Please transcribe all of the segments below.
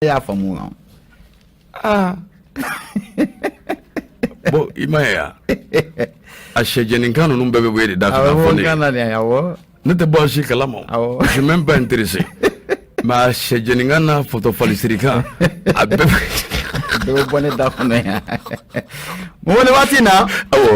Y'a faamu wa? Aa. Bon, i m'a ye wa, a sɛjɛninkan ninnu bɛɛ bɛ bɔ e de da fɛ k'a fɔ ne ye. Kan na nin, awɔ. Ne tɛ bɔ a si kalama. Awɔ. Je suis même pas intéressé, mais a sɛjɛninkan n'a fɔtɔfalisirikan, a bɛɛ bɛɛ bɛ bɔ ne da kɔnɔ yan. Bon, nin waati in na,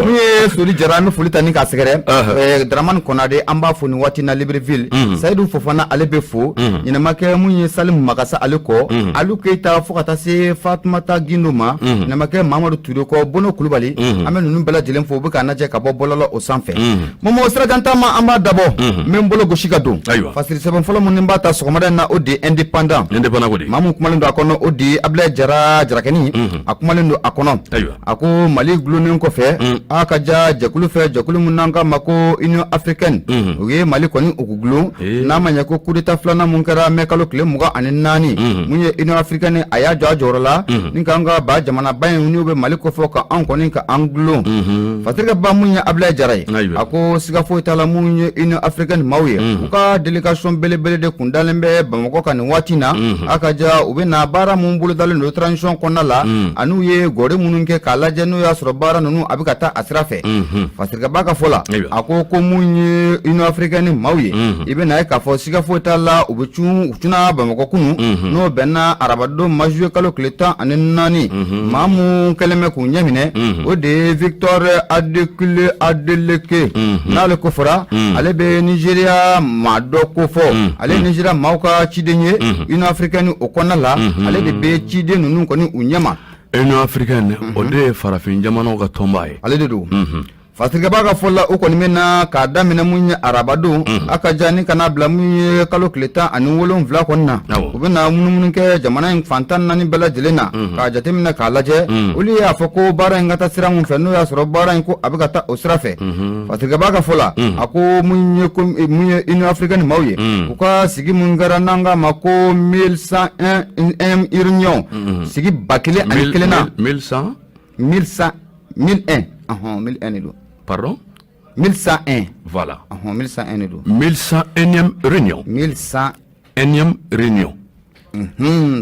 min ye Soli Jara, an bɛ foli ta ni k'a sɛgɛrɛ. Dramane Konade, an b'a fo nin waati in na Libreville. Sayidu Fofana, ale bɛ fo. Ɲinɛ mun ye Salim Magasa ale kɔ, Alu Keyita, fo ka taa se Fatumata Gindo ma. Ɲinɛ kɛ Mamadu Ture kɔ, Bono Kulubali, an bɛ ninnu bɛɛ lajɛlen fo, u bɛ k'an lajɛ ka bɔ bɔlɔlɔ o sanfɛ. Momo, sirajan taama, an b'a dabɔ, n bɛ n bolo gosi ka don. Fasiri sɛbɛn fɔlɔ minnu b'a ta sɔgɔmada in na, o de ye Indépendant. Indépendant ko de. Maa mun kumalen don a kɔnɔ, o de ye Abulaye Jara Jarakɛni, a kumalen don a kɔnɔ. A ko Mali gulonnen kɔfɛ a ka ja jɛkulu fɛ, jɛkulu min n'an k'a ma ko Union africaine, u ye Mali kɔni u gulon. N'a ma ɲɛ ko coup d'état filanan mun kɛra mɛ kalo tile 24, mun ye Union africaine, a y'a jɔ a jɔyɔrɔ la ni k'an ka ba jamanaba in n'u bɛ Mali kofɔ, ka anw kɔni ka an gulon. Fasirikɛ ba, mun ye Abulaye Jara ye, a ko siga foyi t'a la, mun ye Union africaine maaw ye, u ka délégation belebele de kun dalen bɛ Bamakɔ kan nin waati na. A ka ja u bɛ na baara mun bolodalen don transition kɔnɔna la, an'u ye gɔri minnu kɛ k'a lajɛ n'o y'a sɔrɔ baara ninnu a bɛ ka taa a sira fɛ. Fasirikɛba ka fɔ la, a ko ko mun ye Union africaine maaw ye, i bɛ na ye k'a fɔ siga foyi t'a la, u bɛ cun, u cunna Bamakɔ kunu, n'o bɛnna arabadon ma, juillet kalo tile 14. Maa mun kɛlen bɛ k'u ɲɛminɛ, o de ye Victor Adekunle Adeleke. N'ale ko fɔra, ale bɛ Nigeria maa dɔ ko fɔ, ale ye Nigeria maaw ka ciden ye Union africaine o kɔnɔna la, ale de bɛ ciden ninnu kɔni u ɲɛma. Union africaine, o de ye farafin jamanaw ka tɔnba ye. Ale de don. Fasirikɛba ka fɔ la, o kɔni bɛ na k'a daminɛ mun ye arabadon, a ka ja ni kana bila mun ye kalo tile 17 kɔni na. U bɛ na munumunu kɛ jamana in fan 14 bɛɛ lajɛlen na k'a jateminɛ k'a lajɛ. Olu y'a fɔ ko baara in ka taa sira mun fɛ, n'o y'a sɔrɔ baara in ko a bɛ ka taa o sira fɛ. Fasirikɛba ka fɔ la, a ko mun ye Union africaine maaw ye, u ka sigi mun kɛra n'an k'a ma ko 1101 réunion, sigi 1001 na. 1100? 1100, 1001, ɔhɔn, 1001 de don. Pardon? 1101. Voilà. Ɔhɔn, 1101 de don. 1101e réunion. 1100 énième réunion.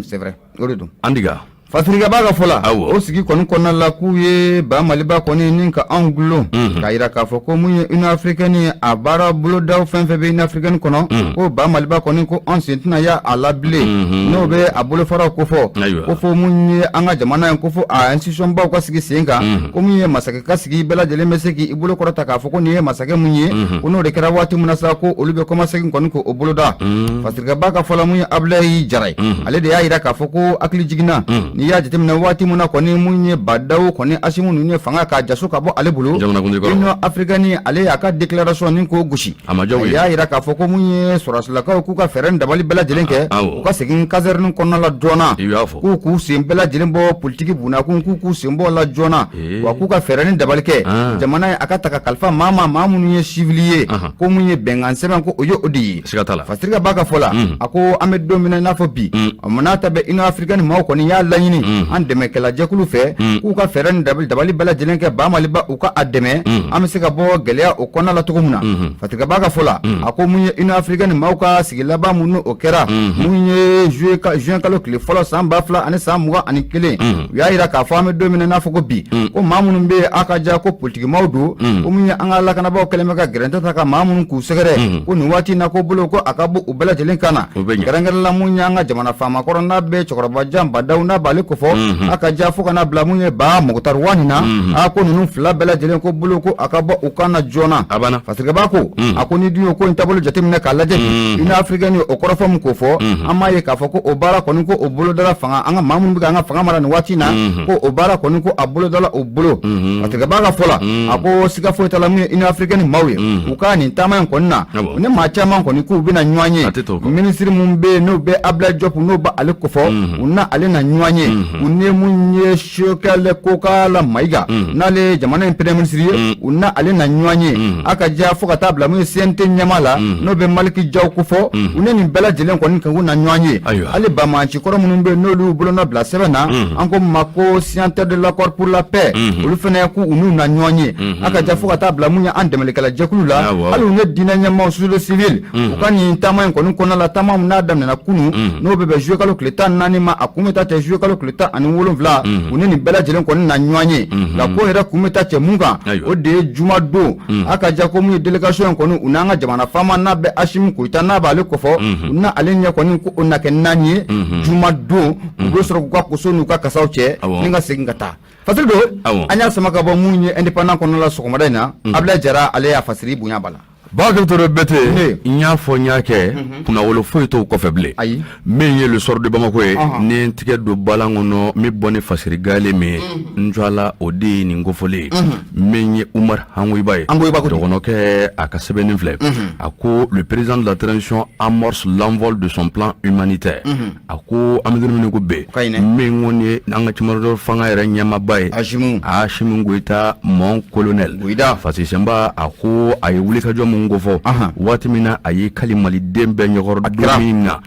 C'est vrai, o de don. Andiga. Fasirikɛba ka fɔ la, o sigi kɔni kɔnɔna la, k'u ye ba Maliba kɔni ni ka anw gulon, k'a yira k'a fɔ ko mun ye Union africaine ye, a baara bolodaw fɛn fɛn bɛ Union africaine kɔnɔ, ko ba Maliba kɔni ko anw sen tɛna ya a la bilen, n'o bɛ a bolofaraw kofɔ. Ko fo mun ye an ka jamana in ko fo a institution baw ka sigi sen kan, ko mun ye masakɛ ka sigi, bɛɛ lajɛlen bɛ se k'i bolo kɔrɔta k'a fɔ ko nin ye masakɛ mun ye. Ko n'o de kɛra waati min na sa, ko olu bɛ kɔmasegin kɔni k'o boloda. Fasirikɛba ka fɔ la, mun ye Abulayi Jara ye, ale de y'a yira k'a fɔ ko hakili jiginna, n'i y'a jateminɛ waati min na kɔni, mun ye Badaw kɔni Asimu ninnu ye fanga k'a jaso ka bɔ ale bolo, Union africaine, ale y'a ka déclaration ni k'o gosi. A ma diya u a ye. Y'a yira k'a fɔ ko mun ye sɔrɔdasilakaw, k'u ka fɛɛrɛ ni dabali bɛɛ lajɛlen kɛ, u ka segin caserne kɔnɔna la joona. I y'a fɔ. K'u k'u sen bɛɛ lajɛlen bɔ politiki bunakun, k'u k'u sen bɔ o la joona, wa k'u ka fɛɛrɛ ni dabali kɛ, jamana ye a ka ta ka kalifa maa ma, maa minnu ye civil ye. Ko mun ye bɛnkan sɛbɛn, ko o ye o de ye. Siga t'a la. Fasirikɛba ka fɔ la, a ko an bɛ don min na i n'a fɔ bi, a ma n'a ta bɛɛ, Union africaine maaw kɔni y'a laɲini an dɛmɛkɛlajɛkulu fɛ, k'u ka fɛɛrɛ ni dabali bɛɛ lajɛlen kɛ, ba Maliba, u ka a dɛmɛ, an bɛ se ka bɔ gɛlɛya o kɔnɔna la cogo min na. Fasirikɛba ka fɔ la, a ko mun ye Union africaine maaw ka sigi laban mun o kɛra mun ye juin kalo tile fɔlɔ san 2021, u y'a yira k'a fɔ an bɛ don min na i n'a fɔ ko bi, ko maa minnu bɛ yen, a ka ja ko politikimaw don, ko mun ye an ka lakanabaaw kɛlen bɛ ka gɛrɛntɛ ta ka maa minnu k'u sɛgɛrɛ, ko nin waati in na, ko bolo ko a ka bɔ u bɛɛ lajɛlen kan na. O bɛ ɲɛ. Kɛrɛnkɛrɛn la, mun y'an ka jamana faamakɔrɔ n'a bɛ cɛkɔrɔba jan Badaw n'a b'ale kofɔ, a ka ja fo ka na bila mun ye ba Moctar Ouane na, a ko ninnu fila bɛɛ lajɛlen, ko bolo ko a ka bɔ u kan na joona. A banna. Fasirikɛba ko, a ko ni dun ye ko in taabolo jateminɛ k'a lajɛ bi, Union africaine ye o kɔrɔfɔ min k'o fɔ, an m'a ye k'a fɔ ko o baara kɔni ko o bolodala fanga, an ka maa minnu bɛ ka an ka fanga mara nin waati in na, ko o baara kɔni ko a bolodala o bolo. Fasirikɛba ka fɔ la, a ko siga foyi t'a la, mun ye Union africaine maaw ye, u ka nin taama in kɔni na, ni maa caman kɔni k'u bɛna ɲɔgɔn A tɛ to ye. kɔ. Minisiri mun bɛ yen n'o bɛ Abdoulaye Diop, n'o b'ale kofɔ, u na ale na ɲɔgɔn ye. ye u ni mun ye Choguel Kokalla Maïga n'ale ye jamana in premier ministre ye, u na ale na ɲɔgɔn ye. A ka diya fo ka taa bila mun ye CNT ɲɛmaa la, n'o bɛ Malick Diaw kofɔ, u ni nin bɛɛ lajɛlen kɔni kan k'u na ɲɔgɔn ye. Hali banbaanci kɔrɔ minnu bɛ yen, n'olu bolonɔ bila sɛbɛn na, an ko ma ko signataire de l'accord pour la paix, olu fana k'u n'u na ɲɔgɔn ye. A ka diya fo ka taa bila mun ye an dɛmɛlikɛla jɛkulu la, hali u ne diinɛ ɲɛmaaw, société civile, u ka nin taama in kɔni kɔnɔna la, taama min n'a daminɛna kunun, n'o bɛ bɛn juillet kalo tile 14 ma, a kun bɛ taa cɛ juillet kalo tile 17, u ni nin bɛɛ lajɛlen kɔni na ɲɔgɔn ye. Nka ko yɛrɛ kun bɛ taa cɛ mun kan, o de ye juma don. A ka diya ko mun ye délégation in kɔni, u n'an ka jamana faama n'a bɛ Assimi Goïta, n'a b'ale kofɔ, u na ale ɲɛ kɔni ko o na kɛ naani ye juma don. U bɛ sɔrɔ k'u ka koso n'u ka kasaw cɛ ni ka segin ka taa. Fasiri don, an y'a sama ka bɔ mun ye Indépendant kɔnɔna la sɔgɔmada in na. Abdoulaye Jara, ale y'a fasiri bonya b'a la. Bakary Touré Bete, n y'a fɔ, n y'a kɛ, kunnawolo foyi t'o kɔfɛ bilen. Ayi. Min ye Le Soir de Bamako ye, ni n tigɛ don balan kɔnɔ, min bɔ ni fasiri gale min ye, n tɔ la, o de ye nin kofɔlen ye. Min ye Oumar Hongoïba ye, dɔgɔnɔkɛ, a ka sɛbɛnni filɛ. A ko le président de la transition amorce l'envol de son plan humanitaire. A ko an bɛ don min ko bɛn, min kɔni ye an ka cɛmancɛ fanga yɛrɛ ɲɛmaaba ye, Assimi Goïta, mon colonel Fasisenba, a ko a ye wulikajɔ mun kofɔ waati min na a y'i kali maliden bɛɛ ɲɛkɔrɔ don min na,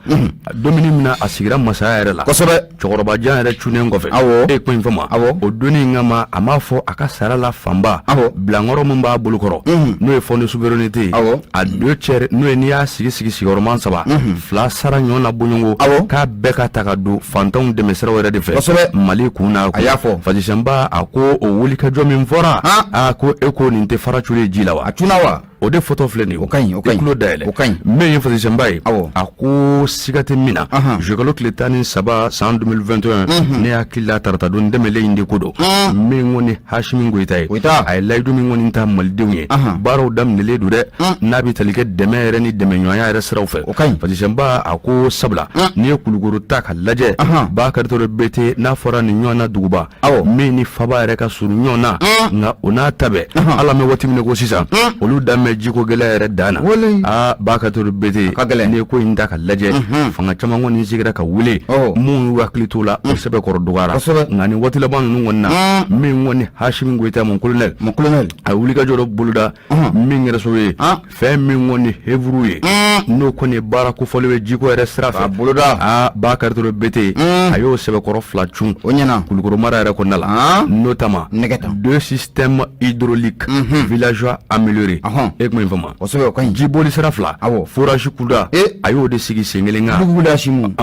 don min na a sigira masaya yɛrɛ la, cɛkɔrɔbajan yɛrɛ cunnen kɔfɛ. E ye kuma in faamu? O donni in kama, a m'a fɔ a ka sara la fanba bilankɔrɔ min b'a bolokɔrɔ, n'o ye fonds de souveraineté ye, a deux tiers, n'o ye n'i y'a sigi sigi sigiyɔrɔma saba, fila sara ɲɔgɔn na bɔɲɔgɔn, k'a bɛɛ ka ta ka don fantanw dɛmɛ siraw yɛrɛ de fɛ Mali kun n'a A y'a fɔ. Fasisenba, a ko o wulikajɔ min fɔra, a ko e ko nin tɛ fara culen ji la wa? A cunna wa? O de photo filɛ nin ye. O ka ɲi, o ka ɲi. I tulo dayɛlɛ. O ka ɲi. Min ye Fasisenba ye, a ko siga tɛ min na, juillet kalo tile 13 san 2021, ne hakili la tarata don dɛmɛlen in de ko don. Min kɔni Assimi Goïta ye, a ye layidu min kɔni ta malidenw ye, baaraw daminɛlen don dɛ, n'a bɛ tali kɛ dɛmɛ yɛrɛ ni dɛmɛɲɔgɔnya yɛrɛ siraw fɛ. O ka ɲi. Fasisenba, a ko sabula n'i ye Kulukoro ta ka lajɛ, Bakary Touré Bete, n'a fɔra nin ɲɔgɔn na duguba min ni faba yɛrɛ ka surun ɲɔgɔn na, nka o n'a ta bɛɛ, ala bɛ waati min ko sisan, olu daminɛ jiko gɛlɛya yɛrɛ dan na. Aa, Bakary Touré Bete, n'i ye ko in ta ka lajɛ, fanga caman kɔni sigira ka wele mun y'u hakili t'o la, o sɛbɛkɔrɔ dɔgɔyara. Nka nin waati laban ninnu kɔni na, min kɔni Assimi Goïta, mon colonel, mon colonel, a ye wulikajɔ dɔ boloda min kɛra sababu ye fɛn min kɔni Hevuru ye, n'o kɔni ye baara kofɔlen ye jiko yɛrɛ sira fɛ. A boloda. Aa, Bakary Touré Bete, a y'o sɛbɛkɔrɔ fila cun. O ɲɛna. Kulukoro mara yɛrɛ kɔnɔna la, notamment deux systèmes hydrauliques villageois améliorés. E kuma in faamu? Kosɛbɛ, o ka ɲi. Jiboli sira fila, forage kunda, a y'o de sigi sen kelen kan. Dugu Assimi.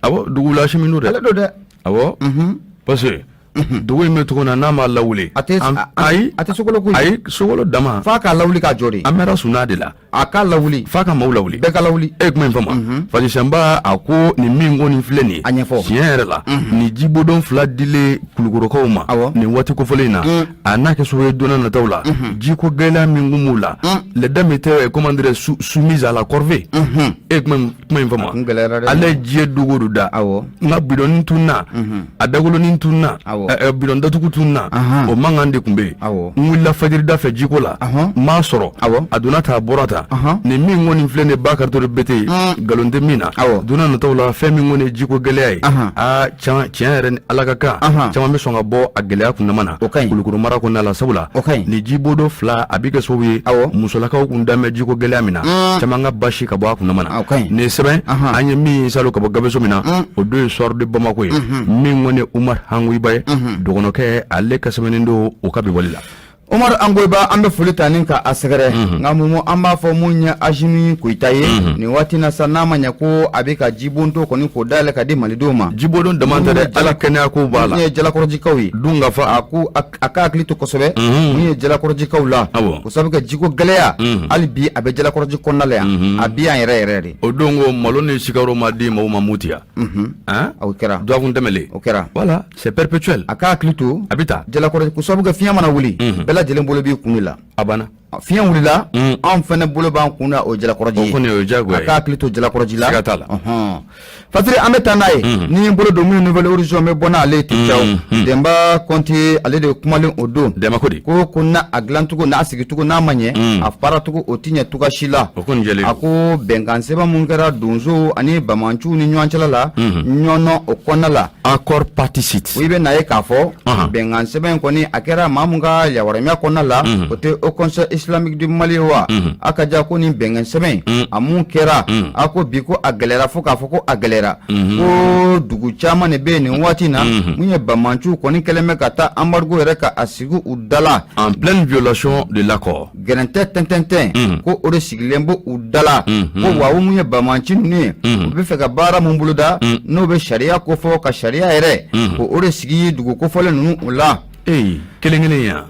Awɔ, dugu Assimi don dɛ. Ale don dɛ. Awɔ, parce que dugu in bɛ cogo na, n'a ma lawuli, A tɛ. Ayi. A tɛ sokolo koyi. Ayi, sokolo dama. F'a k'a lawuli k'a jɔ de. An mɛra sunna de la. A k'a lawuli. F'a ka maaw lawuli. Bɛɛ ka lawuli. E kuma in faamu? Fasisenba, a ko nin min ko nin filɛ nin ye. A ɲɛfɔ. Tiɲɛ yɛrɛ la, nin jibodon fila dilen Kulukorokaw ma nin waati kofɔlen in na, a n'a kɛ sababu ye don nataw la, jiko gɛlɛya min kun b'u la, les dames étaient, comment dire, soumises à la corvée. E kuma in faamu? Ale ye diɲɛ don o don da, n ka bidɔnnin tunna, a dagolonin tunna, bidɔn datugu tunna, o mankan de tun bɛ yen. N wulila fajirida fɛ jiko la, n m'a sɔrɔ, a donna ta, a bɔra ta. Nin min kɔni filɛ nin ye, Bakary Touré Bete, nkalon tɛ min na, don nataw la, fɛn min kɔni ye jiko gɛlɛya ye, aa, tiɲɛ yɛrɛ ni Ala ka kan, caman bɛ sɔn ka bɔ a gɛlɛya kundama na Kulukoro mara kɔnɔna la, sabula nin jibodon fila, a bɛ kɛ sababu ye musolakaw kun dan bɛ jiko gɛlɛya min na, caman ka basi ka bɔ a kundama na. Nin sɛbɛn an ye min ye salo ka bɔ gabeso min na, o don ye Soir de Bamako ye. Min kɔni ye Oumar Hongoïba ye, dɔgɔnɔkɛ, ale ka sɛbɛnnen don o ka bibɔli la. Oumar Hongoïba, an bɛ foli ta ni ka a sɛgɛrɛ. Nka mun an b'a fɔ mun ye Assimi Goïta ye nin waati na sa, n'a ma ɲɛ ko a bɛ ka jibonto kɔni k'o dayɛlɛ ka di malidenw ma. Jibodon dama tɛ dɛ, ala kɛnɛya ko b'a la. Mun ye jalakɔrɔjikaw ye? Dun ka fa. A ko a ka hakili to kosɛbɛ mun ye jalakɔrɔjikaw la, o sababu kɛ jiko gɛlɛya hali bi a bɛ jalakɔrɔji kɔnɔna la yan, a bi yan yɛrɛ yɛrɛ de. O don ko malo ni sikaro ma di maaw ma Moti yan. O kɛra. Dɔgɔkun tɛmɛlen. O kɛra. Voilà, c'est perpétuel. A ka hakili to. A bɛ taa. Jalakɔrɔji, ko sababu kɛ fiɲɛ mana wuli, bɛɛ lajɛlen bolo b'i kun de la. A banna. Fiɲɛ wulila anw fana bolo b'an kun na o jalakɔrɔji ye, o kɔni o ye diyagoya ye, a k'a hakili to jalakɔrɔji la, siga t'a la. Fatiri, an bɛ taa n'a ye ni n bolo don min ye Nouvel Horizon bɛ bɔ n'ale ye Tijaw Denba Kɔnte, ale de kumalen o don. Denba ko di? Ko n'a a dilancogo n'a sigicogo n'a ma ɲɛ, a baaracogo o tɛ ɲɛ cogoya si la. O kɔni jɛlen A ko bɛnkan sɛbɛn mun kɛra donsow ani banbaanciw ni ɲɔgɔn cɛla la Ɲɔnɔ o kɔnɔna la, accord particide, i bɛ na ye k'a fɔ bɛnkan sɛbɛn in kɔni a kɛra maa mun ka yamaruya kɔnɔna la, o tɛ Haut Conseil islamique du Mali ye wa? A ka ja ko nin bɛnkan sɛbɛn in a mun kɛra, a ko bi ko a gɛlɛyara fo k'a fɔ ko a gɛlɛyara, ko dugu caman de bɛ yen nin waati in na mun ye banbaanciw kɔni kɛlen bɛ ka taa embargo yɛrɛ ka a sigi u da la, en pleine violation de l'accord. Gɛrɛntɛ tɛntɛntɛn ko o de sigilen bɛ u da la, ko wa o mun ye banbaanci ninnu ye, u bɛ fɛ ka baara mun boloda n'o bɛ sariya kofɔ, ka sariya yɛrɛ ko o de sigi dugu kofɔlen ninnu u la. Ee, kelen kelen yan.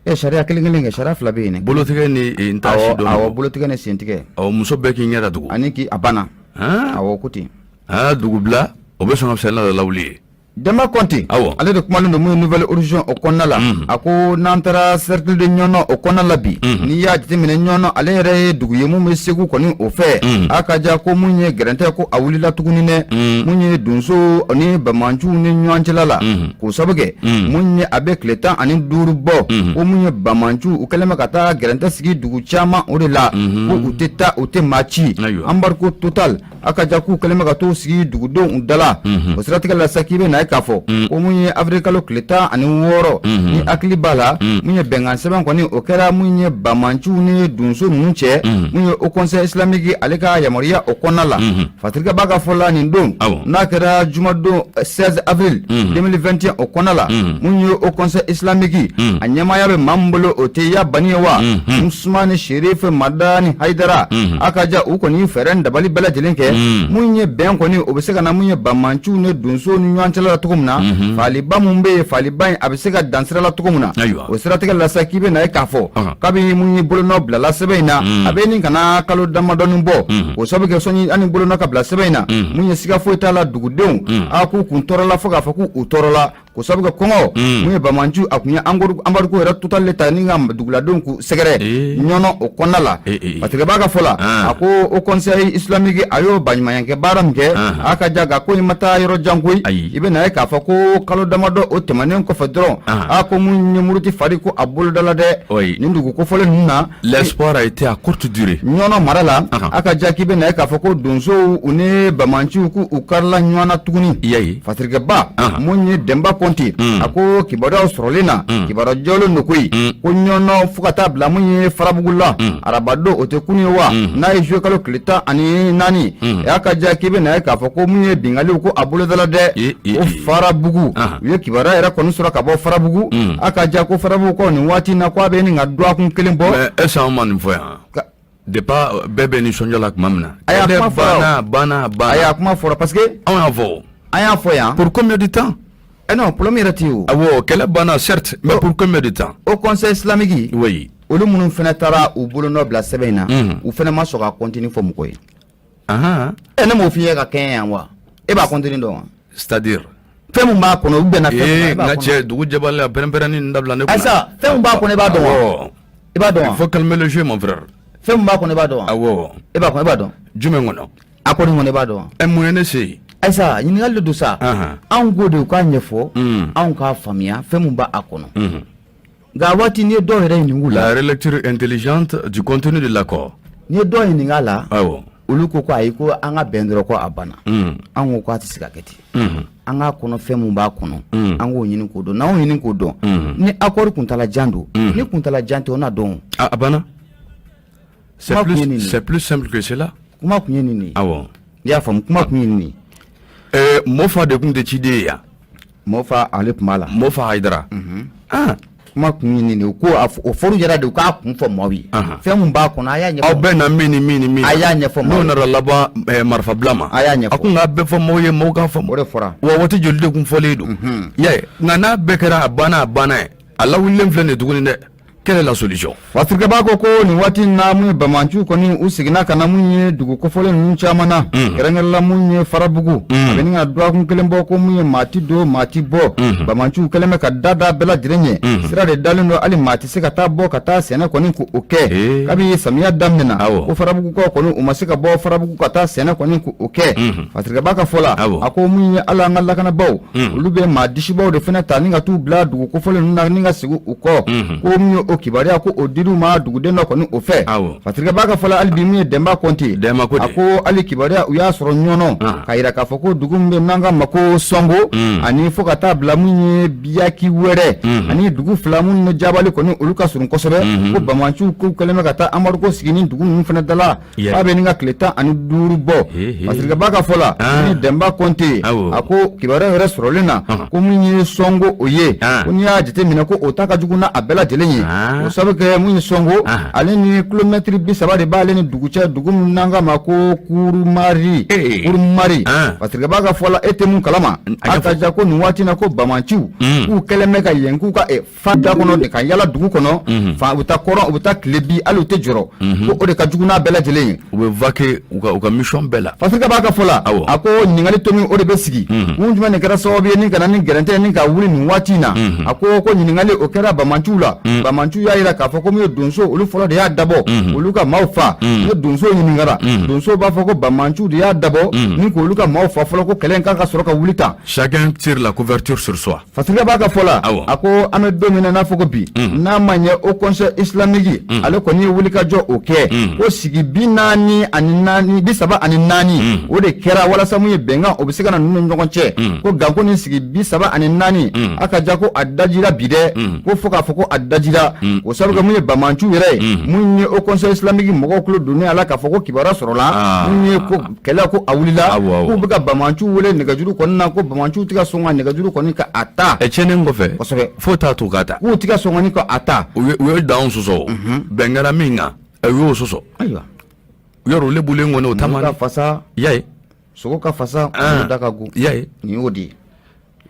E, sariya kelen kelen kɛ, sariya fila bɛ yen. Bolotigɛ ni n t'a si dɔn. Awɔ, bolotigɛ ni sentigɛ. Awɔ, muso bɛɛ k'i ɲɛ datugu. Ani k'i a banna. Awɔ, ko ten. Aa, dugu bila o bɛ sɔn ka fisaya n'a lawuli ye. Denba Kɔnte, ale de kumalen don mun ye Nouvel Horizon o kɔnɔna la. A ko n'an taara cercle de Ɲɔnɔ o kɔnɔna la bi, n'i y'a jateminɛ Ɲɔnɔ ale yɛrɛ ye dugu ye mun bɛ Segu kɔni o fɛ. A ka ja ko mun ye gɛrɛntɛ ko a wulila tuguni dɛ, mun ye donso ni banbaanciw ni ɲɔgɔn cɛla la, k'o sabu kɛ mun ye a bɛ tile 15 bɔ, ko mun ye banbaanciw u kɛlen bɛ ka taa gɛrɛntɛ sigi dugu caman o de la, ko u tɛ taa u tɛ maa ci, embargo total. A ka ja k'u kɛlen bɛ ka t'u sigi dugudenw da la. O siratigɛ la sa, k'i bɛ na ye k'a fɔ ko mun ye avril kalo tile 16, ni hakili b'a la, mun ye bɛnkan sɛbɛn kɔni o kɛra mun ye banbaanciw ni donso ninnu cɛ, mun ye Haut Conseil islamique ale ka yamaruya o kɔnɔna la. Fatirikɛ b'a ka fɔ la, nin don n'a kɛra jumadon 16 avril 2021 o kɔnɔna la, mun ye Haut Conseil islamique a ɲɛmaaya bɛ maa min bolo, o tɛ ya bani ye wa, Usumani Sherif Madani Hayidara. A ka ja u kɔni fɛɛrɛ dabali bɛɛ lajɛlen kɛ mun ye bɛn kɔni o bɛ se ka na mun ye banbaanciw ni donsow ni ɲɔgɔn cɛla la cogo min na, faliba mun bɛ yen, faliba in a bɛ se ka dan sira la cogo min na. O siratigɛ la sa, k'i bɛ na ye k'a fɔ kabini mun ye bolonɔ bilala sɛbɛn in na, a bɛ nin ka na kalo damadɔnin bɔ. O sabu kɛ sɔnni ani bolonɔ ka bila sɛbɛn in na, mun ye siga foyi t'a la, dugudenw a k'u kun tɔɔrɔla fo k'a fɔ k'u tɔɔrɔla, k'o sabu kɛ kɔngɔ, mun ye banbaanciw a kun ye embargo yɛrɛ total le ta ni ka duguladenw k'u sɛgɛrɛ Ɲɔnɔ o kɔnɔna la. Patirikɛ b'a ka fɔ la, a ko Haut Conseil islamique a y'o baɲumankɛ baara min kɛ, a ka ja nka ko in ma taa yɔrɔ jan koyi. I bɛ na ye k'a fɔ ko kalo damadɔ o tɛmɛnen kɔfɛ dɔrɔn, a ko mun ye muruti fari ko a bolodala dɛ nin dugu kofɔlen ninnu na. L'espoir a été à courte durée. Ɲɔnɔ mara la, a ka ja k'i bɛ na ye k'a fɔ ko donsow u ni banbaanciw k'u karila ɲɔgɔn na tuguni. I y'a ye. Fatirikɛba, mun ye Denba Kɔnte, a ko kibaruyaw sɔrɔlen na, kibaruya jɔlen don koyi, ko Ɲɔnɔ fo ka taa bila mun ye Farabugu la, arabadon o tɛ kunun ye wa, n'a ye juillet kalo tile 14, a ka ja k'i bɛ na ye k'a fɔ ko mun ye binkanniw ko a bolodala dɛ o Farabugu. U ye kibaruya yɛrɛ kɔni sɔrɔ ka bɔ Farabugu. A ka ja ko Farabugukaw nin waati in na ko a bɛ nin ka dɔgɔkun kelen bɔ. Mais est ce que an ma nin fɔ yan? Depuis bɛɛ bɛ nisɔndiya la tuma min na. A y'a kuma fɔra. Banna, banna, banna. A y'a kuma fɔra parce que. Anw y'a fɔ. An y'a fɔ yan. Pour combien de temps? Eh non, problème yɛrɛ tɛ yen o. Awɔ, kɛlɛ banna certes, mais pour combien de temps? Haut Conseil islamique. Oui. Olu minnu fana taara u bolonɔ bila sɛbɛn in na, u fana ma sɔn ka contenu fɔ mɔgɔ ye. E ne m'o f'i ye ka kɛɲɛ yan wa? E b'a contenu dɔn wa? C'est à dire? Fɛn min b'a kɔnɔ, u bɛnna fɛn min kan, e b'a kɔnɔ. N ka cɛ, dugu jɛbali la pɛrɛn-pɛrɛnni nin dabila ne kunna. Ayisa, fɛn min b'a kɔnɔ, e b'a dɔn wa? I b'a dɔn wa? Il faut calmer le jeu, mon frère. Fɛn min b'a kɔnɔ, e b'a dɔn wa? Awɔ. E b'a kɔnɔ, e b'a dɔn. Jumɛn kɔnɔ? Accord in kɔnɔ, e b'a dɔn wa? Ɛ, mun ye ne se yen? Ayisa, ɲininkali de don sa. Anw ko de u k'a ɲɛfɔ, anw k'a faamuya fɛn min b'a kɔnɔ. Nka waati n'i ye dɔw yɛrɛ ɲininka la. La relecture intelligente du contenu de l'accord. N'i ye dɔw ɲininka a la. Awɔ. Olu ko ko ayi, ko an ka bɛn dɔrɔn ko a banna. Anw ko k'a tɛ se ka kɛ ten. An k'a kɔnɔ fɛn min b'a kɔnɔ, an k'o ɲini k'o dɔn. N'anw ɲini k'o dɔn, ni accord kuntala jan don, ni kuntala jan tɛ, o na dɔn. A banna. C'est plus simple que cela. Kuma tun ye nin de ye. Awɔ. I y'a faamu, kuma tun ye nin de ye. Mofa de tun tɛ ciden ye yan. Mofa ale tun b'a la. Mofa Hayidara. Kuma tun ye nin de ye ko o fɔra yɛrɛ de u k'a kun fɔ maaw ye. Fɛn min b'a kɔnɔ, a y'a ɲɛfɔ. Aw bɛ na min ni min ni min. A y'a ɲɛfɔ maaw ye. N'o nana laban marifabila ma. A y'a ɲɛfɔ. A kun k'a bɛɛ fɔ maaw ye, maaw k'a faamu. O de fɔra. Wa waati joli de kun fɔlen don. I y'a ye, nka n'a bɛɛ kɛra a banna a banna ye, a lawulilen filɛ nin ye tuguni dɛ. Quelle est la solution? Fasirikɛba ko ko nin waati in na, mun ye banbaanciw kɔni u seginna ka na mun ye dugu kofɔlen ninnu caman na, kɛrɛnkɛrɛnla mun ye Farabugu, a bɛ nin ka dɔgɔkun kelen bɔ, ko mun ye maa ti don, maa ti bɔ. Banbaanciw kɛlen bɛ ka da da bɛɛ lajɛlen ɲɛ, sira de dalen don, hali maa tɛ se ka taa bɔ ka taa sɛnɛ kɔni ko o kɛ. Kabi samiya daminɛna, ko Farabugukaw kɔni u ma se ka bɔ Farabugu ka taa sɛnɛ kɔni ko o kɛ. Fasirikɛba ka fɔ la, a ko mun ye hali an ka lakanabaaw, olu bɛ maa disibaw de fana ta ni ka t'u bila dugu kofɔlen ninnu na ni ka segin u kɔ. Ko min ye o kibaruya ko o dir'u ma duguden dɔ kɔni o fɛ. Fasirikɛba ka fɔ la, hali bi min ye Dɛnba Kɔnte, a ko hali kibaruya u y'a sɔrɔ Ɲɔnɔ k'a yira k'a fɔ ko dugu min bɛ n'an k'a ma ko Sɔngo, ani fo ka taa bila mun ye Biyaki wɛrɛ, ani dugu fila minnu ni Jabali kɔni olu ka surun kosɛbɛ, ko banbaanciw k'u kɛlen bɛ ka taa embargo sigi ni dugu ninnu fana da la. A bɛ nin ka tile 15 bɔ. Fasirikɛba ka fɔ la ni Dɛnba Kɔnte, a ko kibaruya yɛrɛ sɔrɔlen na ko min ye Sɔngo o ye, ko n'i y'a jateminɛ ko o ta ka jugu n'a bɛɛ lajɛlen ye, o sabu kɛ mun ye Sɔngo, ale ni kilomɛtiri 30 de b'ale ni dugu cɛ, dugu min n'an k'a ma ko Kurumari. Kurumari, Fasirikɛba ka fɔ la, e tɛ mun kalama, a ka ja ko nin waati na ko banbaanciw k'u kɛlen bɛ ka yen k'u ka fa da kɔnɔ de ka yala dugu kɔnɔ, fa u bɛ taa kɔrɔn, u bɛ taa tilebin, hali u tɛ jɔrɔ, ko o de ka jugu n'a bɛɛ lajɛlen ye. U bɛ vaquer u ka mission bɛɛ la. Fasirikɛba ka fɔ la, a ko ɲininkali tomi o de bɛ sigi: kun jumɛn de kɛra sababu ye ni ka na ni gɛrɛntɛ ni ka wuli nin waati in na? A ko ɲininkali o kɛra banbaanciw la. Banbaanciw y'a jira k'a fɔ ko min ye donso, olu fɔlɔ de y'a dabɔ olu ka maaw fa. Ni donso ɲininkara, donso b'a fɔ ko banbaanciw de y'a dabɔ ni k'olu ka maaw fa fɔlɔ, ko kɛlɛ in kan ka sɔrɔ ka wuli tan. Chacun tire la couverture sur soi. Fasirikɛba ka fɔ la, a ko an bɛ don min na n'a fɔ ko bi, n'a ma ɲɛ Haut Conseil islamique, ale kɔni ye wulikajɔ o kɛ, ko sigi 44, 34, o de kɛra walasa mun ye bɛnkan o bɛ se ka na ninnu ni ɲɔgɔn cɛ. Ko ganko ni sigi 34, a ka ja ko a dajira bi dɛ, ko fo k'a fɔ ko a dajira, o sabu kɛ mun ye banbaanciw yɛrɛ ye, mun ye Haut Conseil islamique mɔgɔw tulo donnen a la k'a fɔ ko kibaruya sɔrɔla mun ye ko kɛlɛ ko a wulila, k'u bɛ ka banbaanciw wele nɛgɛjuru kɔni na, ko banbaanciw tɛ ka sɔn ka nɛgɛjuru kɔni ka a ta. Ɛ, tiɲɛnen kɔfɛ. Kosɛbɛ. Foyi t'a to k'a ta. K'u tɛ ka sɔn kɔni ka a ta. U ye danw sɔsɔ, bɛn kɛra min kan, u y'o sɔsɔ. Ayiwa. Yɔrɔ olu bulen kɔni o ta man ka fasa. I y'a ye. Sogo ka fasa, da ka go. I y'a ye. Nin y'o de ye.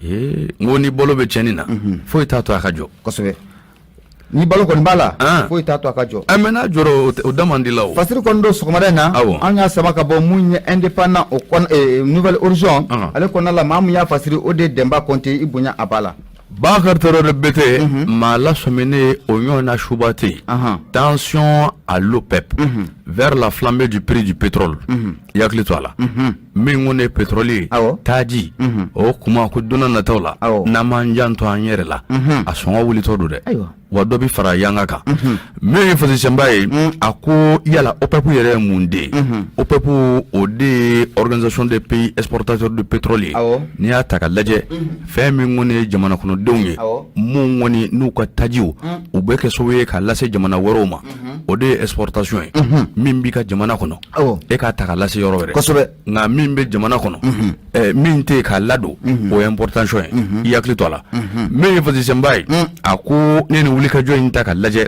Ee, n ko ni balo bɛ tiɲɛni na, foyi t'a to a ka jɔ. Kosɛbɛ, ni balo kɔni b'a la, foyi t'a to a ka jɔ. Ɛ, mais n'a jɔra, o da man di la o. Fasiri kɔni don sɔgɔmada in na, an y'a sama ka bɔ mun ye Indépendant o kɔnɔ, Nouvel Horizon ale kɔnɔna la. Maa mun y'a fasiri, o de ye Dɛnba Kɔnte. I bonya a b'a la. Bakari Tarawele Bete, maa lasɔminen o ɲɔgɔn na suba tɛ yen. Tension à l'OPEP vers la flambée du prix du pétrole. I hakili to a la, min ko ne ye pétrole ye, taji o kuma, ko don nataw la, n'an m'an janto an yɛrɛ la, a sɔngɔ wulitɔ don dɛ, wa dɔ bɛ fara yanga kan. Min ye Fasisɛnba ye, a ko yala OPEP yɛrɛ ye mun de ye? OPEP, o de ye Organisation des pays exportateurs de pétrole ye. N'i y'a ta ka lajɛ, fɛn min kɔni ye jamana kɔnɔdenw ye, mun kɔni n'u ka tajiw u bɛ kɛ sababu ye k'a lase jamana wɛrɛw ma, o de ye exportation ye. Min b'i ka jamana kɔnɔ, e k'a ta ka lase yɔrɔ wɛrɛ. Nka min bɛ jamana kɔnɔ, min tɛ yen k'a ladon, o ye importation ye. I hakili to a la, min ye Fasisɛnba ye, a ko ne ni wulikajɔ in ta ka lajɛ,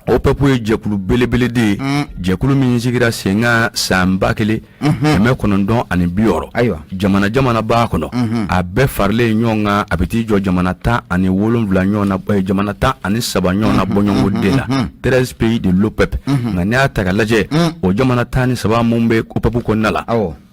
OPEP ye jɛkulu belebele de ye, jɛkulu min sigira sen kan san 1960. Jamana jamana b'a kɔnɔ, a bɛɛ faralen ɲɔgɔn kan, a bɛ t'i jɔ jamana 17 ɲɔgɔn na, jamana 13 ɲɔgɔn na bɔɲɔgɔnko de la, 13 pays de l'OPEP. Nka n'i y'a ta ka lajɛ, o jamana 13 mun bɛ OPEP kɔnɔna la,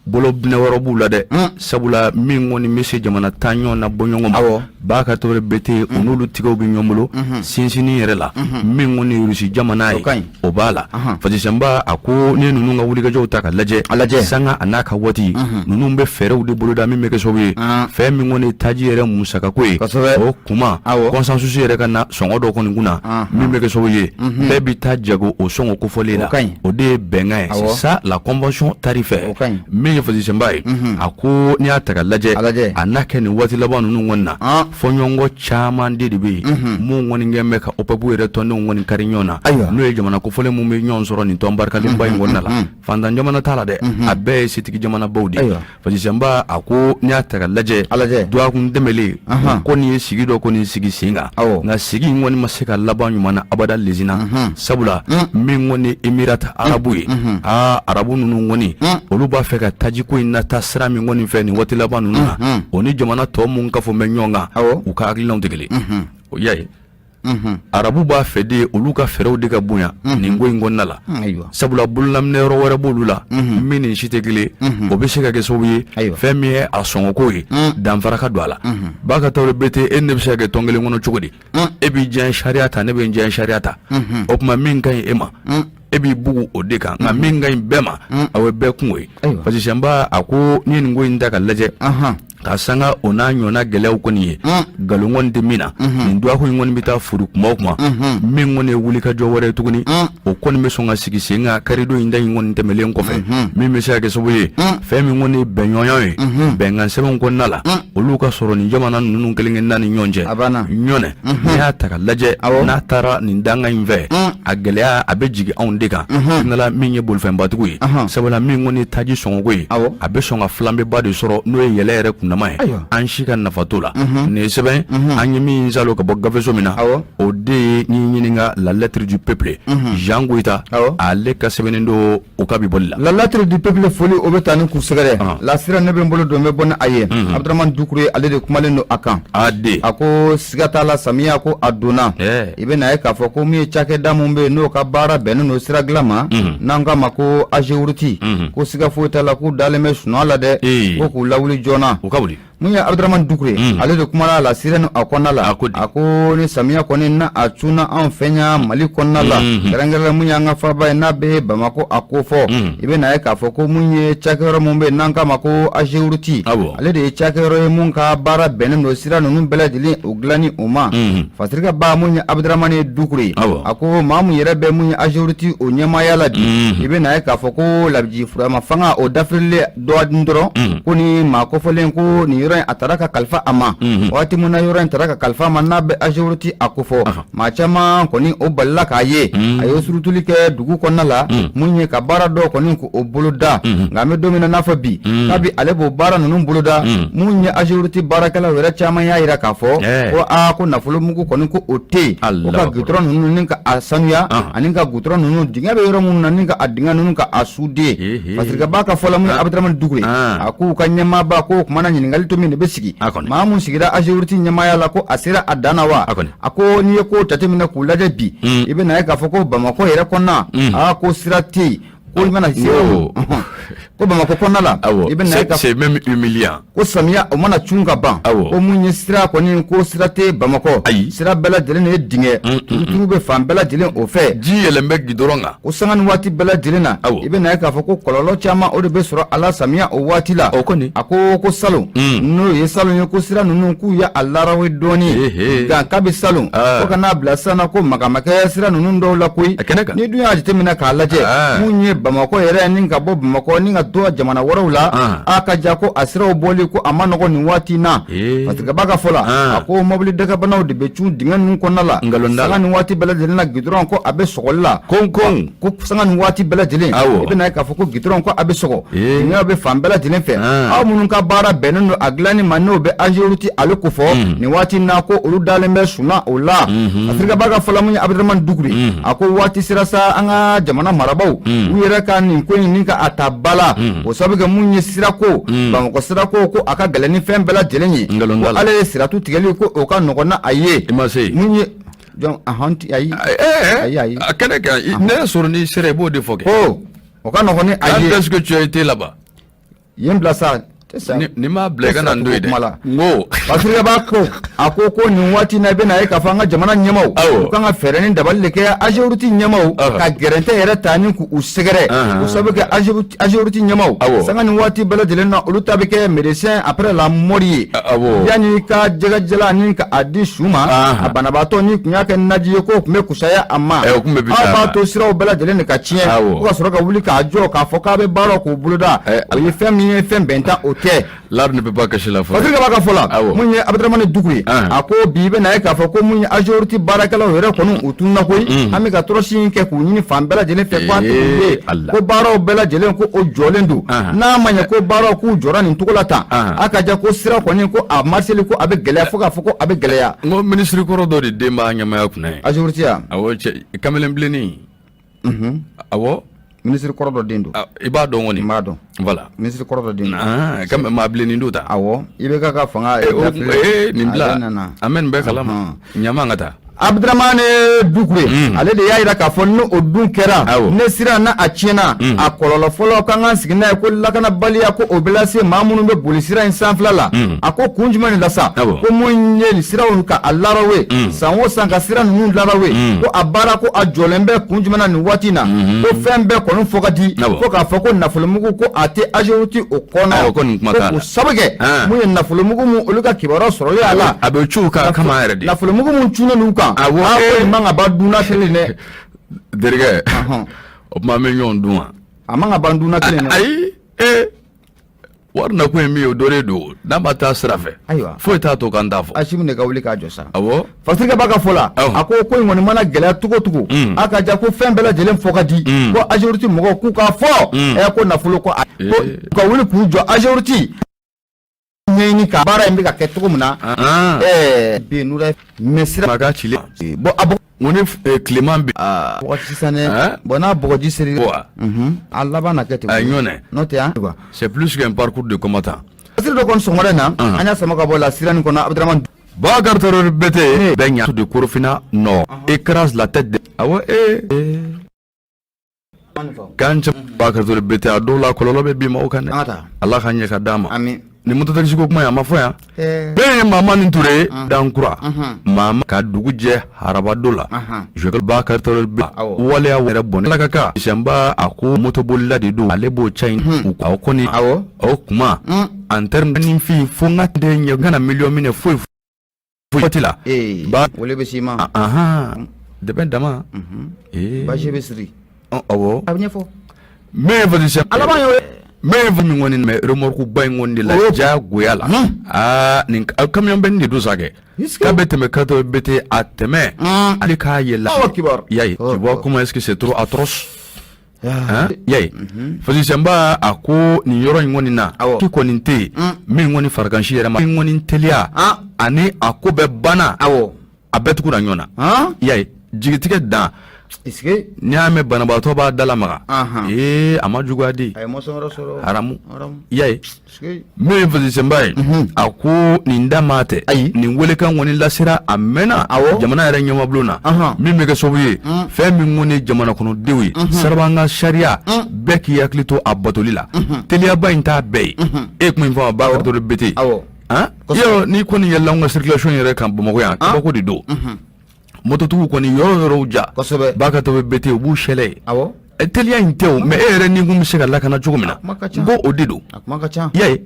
bolo binɛ wɛrɛ b'u la dɛ, sabula min kɔni bɛ se jamana 10 ɲɔgɔn na bɔɲɔgɔn ma, Bakari Tarawele Bete, o n'olu tigiw bɛ ɲɔgɔn bolo sinsinni yɛrɛ la. Min kɔni ye Rusi jamana ye, o b'a la. Fasisɛnba a ko ne ninnu ka wulikajɔw ta ka lajɛ, sanga a n'a ka waati, ninnu bɛ fɛɛrɛw de boloda min bɛ kɛ sababu ye fɛn min kɔni ye taji yɛrɛ musakako ye, o kuma consensus yɛrɛ ka na sɔngɔ dɔ kɔni kunna, min bɛ kɛ sababu ye bɛɛ bɛ taa jago o sɔngɔ kofɔlen la, o de ye bɛnkan ye, c'est ça la convention tarifaire. Min ye Fasisɛnba ye, a ko n'i y'a ta ka lajɛ, a n'a kɛ nin waati laban ninnu kɔni na, fɔɲɔgɔnkɔ caman de bɛ yen mun kɔni kɛn bɛ ka OPEP yɛrɛ tɔndenw kɔni kari ɲɔgɔn na, n'o ye jamana kofɔlen mun bɛ ɲɔgɔn sɔrɔ nin tɔn barikalenba in kɔnɔna la. Fantan jamana t'a la dɛ, a bɛɛ ye setigi jamanabaw de ye. Fasisɛnba a ko n'i y'a ta ka lajɛ, dɔgɔkun tɛmɛlen ko nin ye sigi dɔ kɔni sigi sen kan, nka sigi in kɔni ma se ka laban ɲuman na abada lezina, sabula min kɔni ye Émirats arabes ye, aa, arabu ninnu kɔni, olu b'a fɛ ka tajiko in nata sira min kɔni fɛ nin waati laban ninnu na, o ni jamana tɔ mun kafo bɛ ɲɔgɔn kan, u ka hakilinaw tɛ kelen o. Y'a ye. Arabu b'a fɛ de olu ka fɛɛrɛw de ka bonya nin ko in kɔnɔna la, sabula bololaminɛ yɔrɔ wɛrɛ b'olu la min ni si tɛ kelen. O bɛ se ka kɛ sababu ye fɛn min ye a sɔngɔko ye, danfara ka don a la. Ba ka Tarawele Berete, e ne bɛ se ka kɛ tɔn kelen kɔnɔ cogo di? E b'i diɲɛ sariya ta, ne bɛ n diɲɛ sariya ta. O tuma min ka ɲi e ma, e b'i bugu o de kan, nka min ka ɲi bɛɛ ma, o ye bɛɛ kungo ye. Parce que Sɛnba, a ko n'i ye nin ko in ta ka lajɛ ka sanga o n'a ɲɔgɔnna gɛlɛyaw kɔni ye, nkalon kɔni tɛ min na, nin dɔgɔkun in kɔni bɛ taa furu kuma o kuma, min kɔni ye wulikajɔ wɛrɛ ye tuguni, o kɔni bɛ sɔn ka sigi sen kan karidon in da in kɔni tɛmɛlen kɔfɛ, min bɛ se ka kɛ sababu ye fɛn min kɔni ye bɛnɲɔgɔnya ye, bɛnkan sɛbɛnw kɔnɔna la, olu ka sɔrɔ nin jamana ninnu kelen kelenna ni ɲɔgɔn cɛ. Ɲɔnɛ, n'i y'a ta ka lajɛ, n'a taara nin dankan in fɛ, a gɛlɛya a bɛ jigin anw de kan nala min ye bolifɛnbatigiw ye, sabula min kɔni ye taji sɔngɔko ye, a bɛ sɔn ka filanbeba de sɔrɔ, n'o ye yɛlɛ yɛrɛ kundama ye. An si ka nafa t'o la. Nin ye sɛbɛn an ye min salo ka bɔ gafeso min na, o de ye n'i ɲininka La Lettre du Peuple, Jean Goyita, ale ka sɛbɛnnen don o ka bi bɔli la. La Lettre du Peuple foli, o bɛ taa ni k'u sɛgɛrɛ. La Sirène, ne bɛ n bolo don, n bɛ bɔ ni a ye. Abdramane Dukure, ale de kumalen don a kan. A de A ko siga t'a la, samiya ko a donna. I bɛ na ye k'a fɔ ko min ye cakɛda min bɛ yen, n'o ka baara bɛnnen don sira dilan ma, n'an k'a ma ko AGEROUTE, ko siga foyi t'a la k'u dalen bɛ sunɔgɔ la dɛ, ko k'u lawuli joona. U ka wuli. Mun ye Abdramane Dukure, ale de kumana La Sirène a kɔnɔna la. A ko di? A ko ni samiya kɔni na a cunna anw fɛ yan Mali kɔnɔna la, kɛrɛnkɛrɛn mun y'an ka faaba ye, n'a bɛ Bamakɔ a ko fɔ, i bɛ na ye k'a fɔ ko mun ye cakɛyɔrɔ mun bɛ yen, n'an k'a ma ko AGEROUTE, ale de ye cakɛyɔrɔ ye mun ka baara bɛnnen don sira ninnu bɛɛ lajɛlen o dilanni o ma. Fasirika ba, mun ye Abdramane Dukure, a ko maa mun yɛrɛ bɛ mun ye AGEROUTE o ɲɛmaaya la bi, i bɛ na ye k'a fɔ ko Labiji furama fanga o dafirilen dɔɔnin dɔrɔn, ko ni maa kofɔlen ko nin yɔrɔ in a taara ka kalifa a ma. Waati min na yɔrɔ in taara ka kalifa a ma, n'a bɛ AGEROUTE a kofɔ, maa caman kɔni o balila k'a ye a ye surutuli kɛ dugu kɔnɔna la, mun ye ka baara dɔw kɔni k'o boloda. Nka an bɛ don min na n'a fɔ bi, kabi ale b'o baara ninnu boloda, mun ye AGEROUTE baarakɛlaw yɛrɛ caman y'a jira k'a fɔ ko aa, ko nafolo mugu kɔni ko o tɛ yen ko ka gudɔrɔn ninnu ni ka a sanuya, ani ka gudɔrɔn ninnu dingɛ bɛ yɔrɔ minnu na, ni ka a dingɛ ninnu ka a suden. Fasirikaba ka fɔ la, mun ye Abdramane Dukure, a k'u ka ɲɛmaaba ko o kuma na ɲininkali to min de bɛ sigi, maa mun sigira AGEROUTE ɲɛmaaya la, ko a sera a dan na wa? A ko n'i ye ko jateminɛ k'u lajɛ bi, i bɛ na ye k'a fɔ ko Bamakɔ yɛrɛ kɔnɔna, aa, ko sira tɛ yen, ko i mana se ko Bamakɔ kɔnɔna la, i bɛ na ye ka c'est même humiliant. Ko samiya o mana cun ka ban, ko mun ye sira kɔni, ko sira tɛ Bamakɔ. Sira bɛɛ lajɛlen de ye dingɛ turuturu bɛ fan bɛɛ lajɛlen o fɛ. Ji yɛlɛn bɛ gidɔrɔn kan. Ko sanga ni waati bɛɛ lajɛlen na, i bɛ na ye k'a fɔ ko kɔlɔlɔ caman o de bɛ sɔrɔ a la samiya o waati la. O kɔni. A ko salon, n'o ye salon ye, ko sira ninnu k'u ye a larawe dɔɔnin, nka kabi salon fo ka n'a bila sisan na, ko maga ma kɛ sira ninnu dɔw la koyi. A kɛnɛ kan. N'i dun y'a jateminɛ k'a lajɛ, mun ye Bamakɔ yɛrɛ ni ka bɔ Bamakɔ ni ka to jamana wɛrɛw la, a ka ja ko a siraw bɔli ko a ma nɔgɔ nin waati na. Fasirikaba ka fɔ la, a ko mobili dakabanaw de bɛ cun dingɛ ninnu kɔnɔna la sanga ni waati bɛɛ lajɛlen na. Gidɔrɔn ko a bɛ sɔgɔli la. Ko sanga ni waati bɛɛ lajɛlen, i bɛna ye k'a fɔ ko gidɔrɔn ko a bɛ sɔgɔ, dingɛw bɛ fan bɛɛ lajɛlen fɛ. Aw minnu ka baara bɛnnen don a dilanni ma, n'o bɛ AGEROUTE ale ko fɔ nin waati na, ko olu dalen bɛ sunna o la. Fasirikaba ka fɔ la, mun ye Abdramane Dukure, a ko waati sera sa an ka jamana marabaaw u yɛrɛ ka nin ko in ni ka a ta ba la, o sababu kɛ mun ye sirako, Bamakɔ sirako, ko a ka gɛlɛn ni fɛn bɛɛ lajɛlen ye, ko ale ye siratu tigɛli ko o ka nɔgɔn na a ye. Mun ye donc ayi ayi ayi. A kɛnɛ kan, ne y'a sɔrɔ n'i sera, i b'o de fɔ kɛ. Ko o ka nɔgɔn ni a ye. Quand est-ce que tu as été là-bas? Yen bila sa. Ni m'a bila, i ka na n to yen dɛ. N ko Fasirikaba ko, a ko ko nin waati na, i bɛna ye k'a fɔ an ka jamana ɲɛmaaw u kan ka fɛɛrɛ ni dabali de kɛ, AGEROUTE ɲɛmaaw ka gɛrɛntɛ yɛrɛ ta ni k'u sɛgɛrɛ, o sababu kɛ AGEROUTE ɲɛmaaw, sanga ni waati bɛɛ lajɛlen na, olu ta bɛ kɛ médecin après la mort ye. Yanni ka jɛgɛjalan ni ka a di su ma, a banabaatɔ ni tun y'a kɛ naji ye, k'o tun bɛ kusaya a ma. Aw b'a to siraw bɛɛ lajɛlen de ka tiɲɛ, ko ka sɔrɔ ka wuli k'a jɔ k'a fɔ k'a bɛ baaraw k'o boloda, o ye fɛn min ye, fɛn bɛnta o tɛ. L'arbre ne peut pas cacher la forêt. Fasirikaba ka fɔ la, mun ye Abdramane Dukure, a ko bi i bɛna ye k'a fɔ ko mun ye AGEROUTE baarakɛlaw yɛrɛ kɔni u tununna koyi. An bɛ ka tɔrɔsi in kɛ k'u ɲini fan bɛɛ lajɛlen fɛ, ko an tɛ k'u ye, ko baaraw bɛɛ lajɛlen ko o jɔlen don. N'a ma ɲɛ ko baaraw k'u jɔra nin cogo la tan, a ka ja ko sira kɔni ko a marseli ko a bɛ gɛlɛya, fo k'a fɔ ko a bɛ gɛlɛya. N ko minisiri kɔrɔ dɔ de den b'a ɲɛmaaya kunna ye. AGEROUTE yan. Awɔ, cɛ kamalen bilennin. Awɔ. Minisiri kɔrɔ dɔ den don. I b'a dɔn kɔni. N b'a dɔn. Voilà. Minisiri kɔrɔ dɔ den don. Ka maa bilennin don ta. Awɔ, IBK ka fanga. Nin bila, an bɛ nin bɛɛ kalama. Ɲama ka taa. Abdramane Dukure ale de y'a jira k'a fɔ ni o dun kɛra ne sira n'a a tiɲɛna a kɔlɔlɔ fɔlɔ k'an k'an sigi n'a ye ko lakanabaliya ko o bɛ lase maa minnu bɛ boli sira in sanfɛla la a ko kun jumɛn de la sa ko mun ye nin siraw ka a larawe san o san ka sira ninnu larawe ko a baara ko a jɔlen bɛ kun jumɛn na nin waati in na ko fɛn bɛɛ kɔni fɔ ka di ko k'a fɔ ko nafolomugu ko a tɛ AGEROUTE o kɔnɔ ko k'o sabu kɛ mun ye nafolomugu mun olu ka kibaruya sɔrɔlen a la a bɛ cu u kan kama yɛrɛ de nafolomugu mun cunnen u kan awɔ ko nin man ka ban dunna kelen dɛ terikɛ o tuma an bɛ ɲɔgɔn dun wa a man ka ban dunna kelen dɛ ayi ee wari nakun ye min ye o dɔ de don n'a ma taa sira fɛ ayiwa foyi t'a to k'an t'a fɔ Asimi de ka wuli k'a jɔ sa awɔ Fasirikɛ b'a ka fɔ la a ko ko in kɔni mana gɛlɛya cogo cogo a ka ja ko fɛn bɛɛ lajɛlen fɔ ka di ko AGEROUTE mɔgɔw k'u k'a fɔ ɛ ko nafolo ko ko u ka wuli k'u jɔ AGEROUTE ɲɛɲini ka baara in bɛ ka kɛ cogo min na ɛɛ bi nura mɛ sira ka cilen bon a n ni tileman bɛ waati sisan dɛ bon n'a bɔgɔji seri a laban na kɛ ten a ɲɔnɛ n'o tɛ yan c'est plus qu'un parcours de combattant Fasiri dɔ kɔni sɔgɔmada in na an y'a sama ka bɔ la sira nin kɔnɔ Abdramane Bakari Traoré Bete bɛ ɲa de Korofina Nord écrase la tête de awɔ ee kan Bakari Traoré Bete a dɔw la kɔlɔlɔ bɛ bin maaw kan dɛ Ala ka ɲɛ ka d'an ma nin mototakisi ko kuma in a ma fɔ yan bɛɛ ye Mamani Ture Dankura maa ka dugu jɛ arabadon la Joël Bakari Traoré Bete waleya yɛrɛ bɔnɛ ala ka kan Sɛnba a ko motobolila de don ale b'o ca in o kɔni o kuma en terme ni fin fo n ka den ɲɛ kana miliyɔn minɛ foyi foyi la ba wele bɛ s'i ma dɛbɛn dama basi bɛ siri awɔ a bɛ ɲɛfɔ min ye Fasiri a laban y'o ye min ye min kɔni mɛ remorque ba in kɔni de la diyagoya la aa nin camion bɛn de don sa kɛ k'a bɛ tɛmɛ Kato Bete a tɛmɛ hali k'a yɛlɛ y'a ye tu vois comment est-ce que c'est trop atroce y'a ye Fasiri Sɛnba a ko nin yɔrɔ in kɔni na ki kɔni tɛ yen min kɔni farigansi yɛrɛ ma min kɔni teliya ani a ko bɛɛ banna a bɛɛ tugura ɲɔgɔn na y'a ye jigitigɛ dan n'i y'a mɛn banabaatɔ b'a da lamaga ee a ma juguya de haramu y'a ye min ye Fasiri Sɛnba ye a ko nin da maa tɛ ayi nin welekan kɔni lasera a mɛnna jamana yɛrɛ ɲɛmabulon na min bɛ kɛ sababu ye fɛn min kɔni ye jamana kɔnɔdenw ye sirabakan sariya bɛɛ k'i hakili to a batoli la teliyaba in t'a bɛɛ ye e ye kuma in fɔ Bakari Traoré Bete yɔrɔ n'i kɔni yɛlɛla anw ka circulation yɛrɛ kan Bamakɔ yan kabako de don mototigiw kɔni yɔrɔ yɔrɔw ja kosɛbɛ Bakari Traoré Bete u b'u sɛlɛ ye awɔ teliya in tɛ o mais e yɛrɛ ni kun bɛ se ka lakana cogo min na n ko o de don a kuma ka ca i y'a ye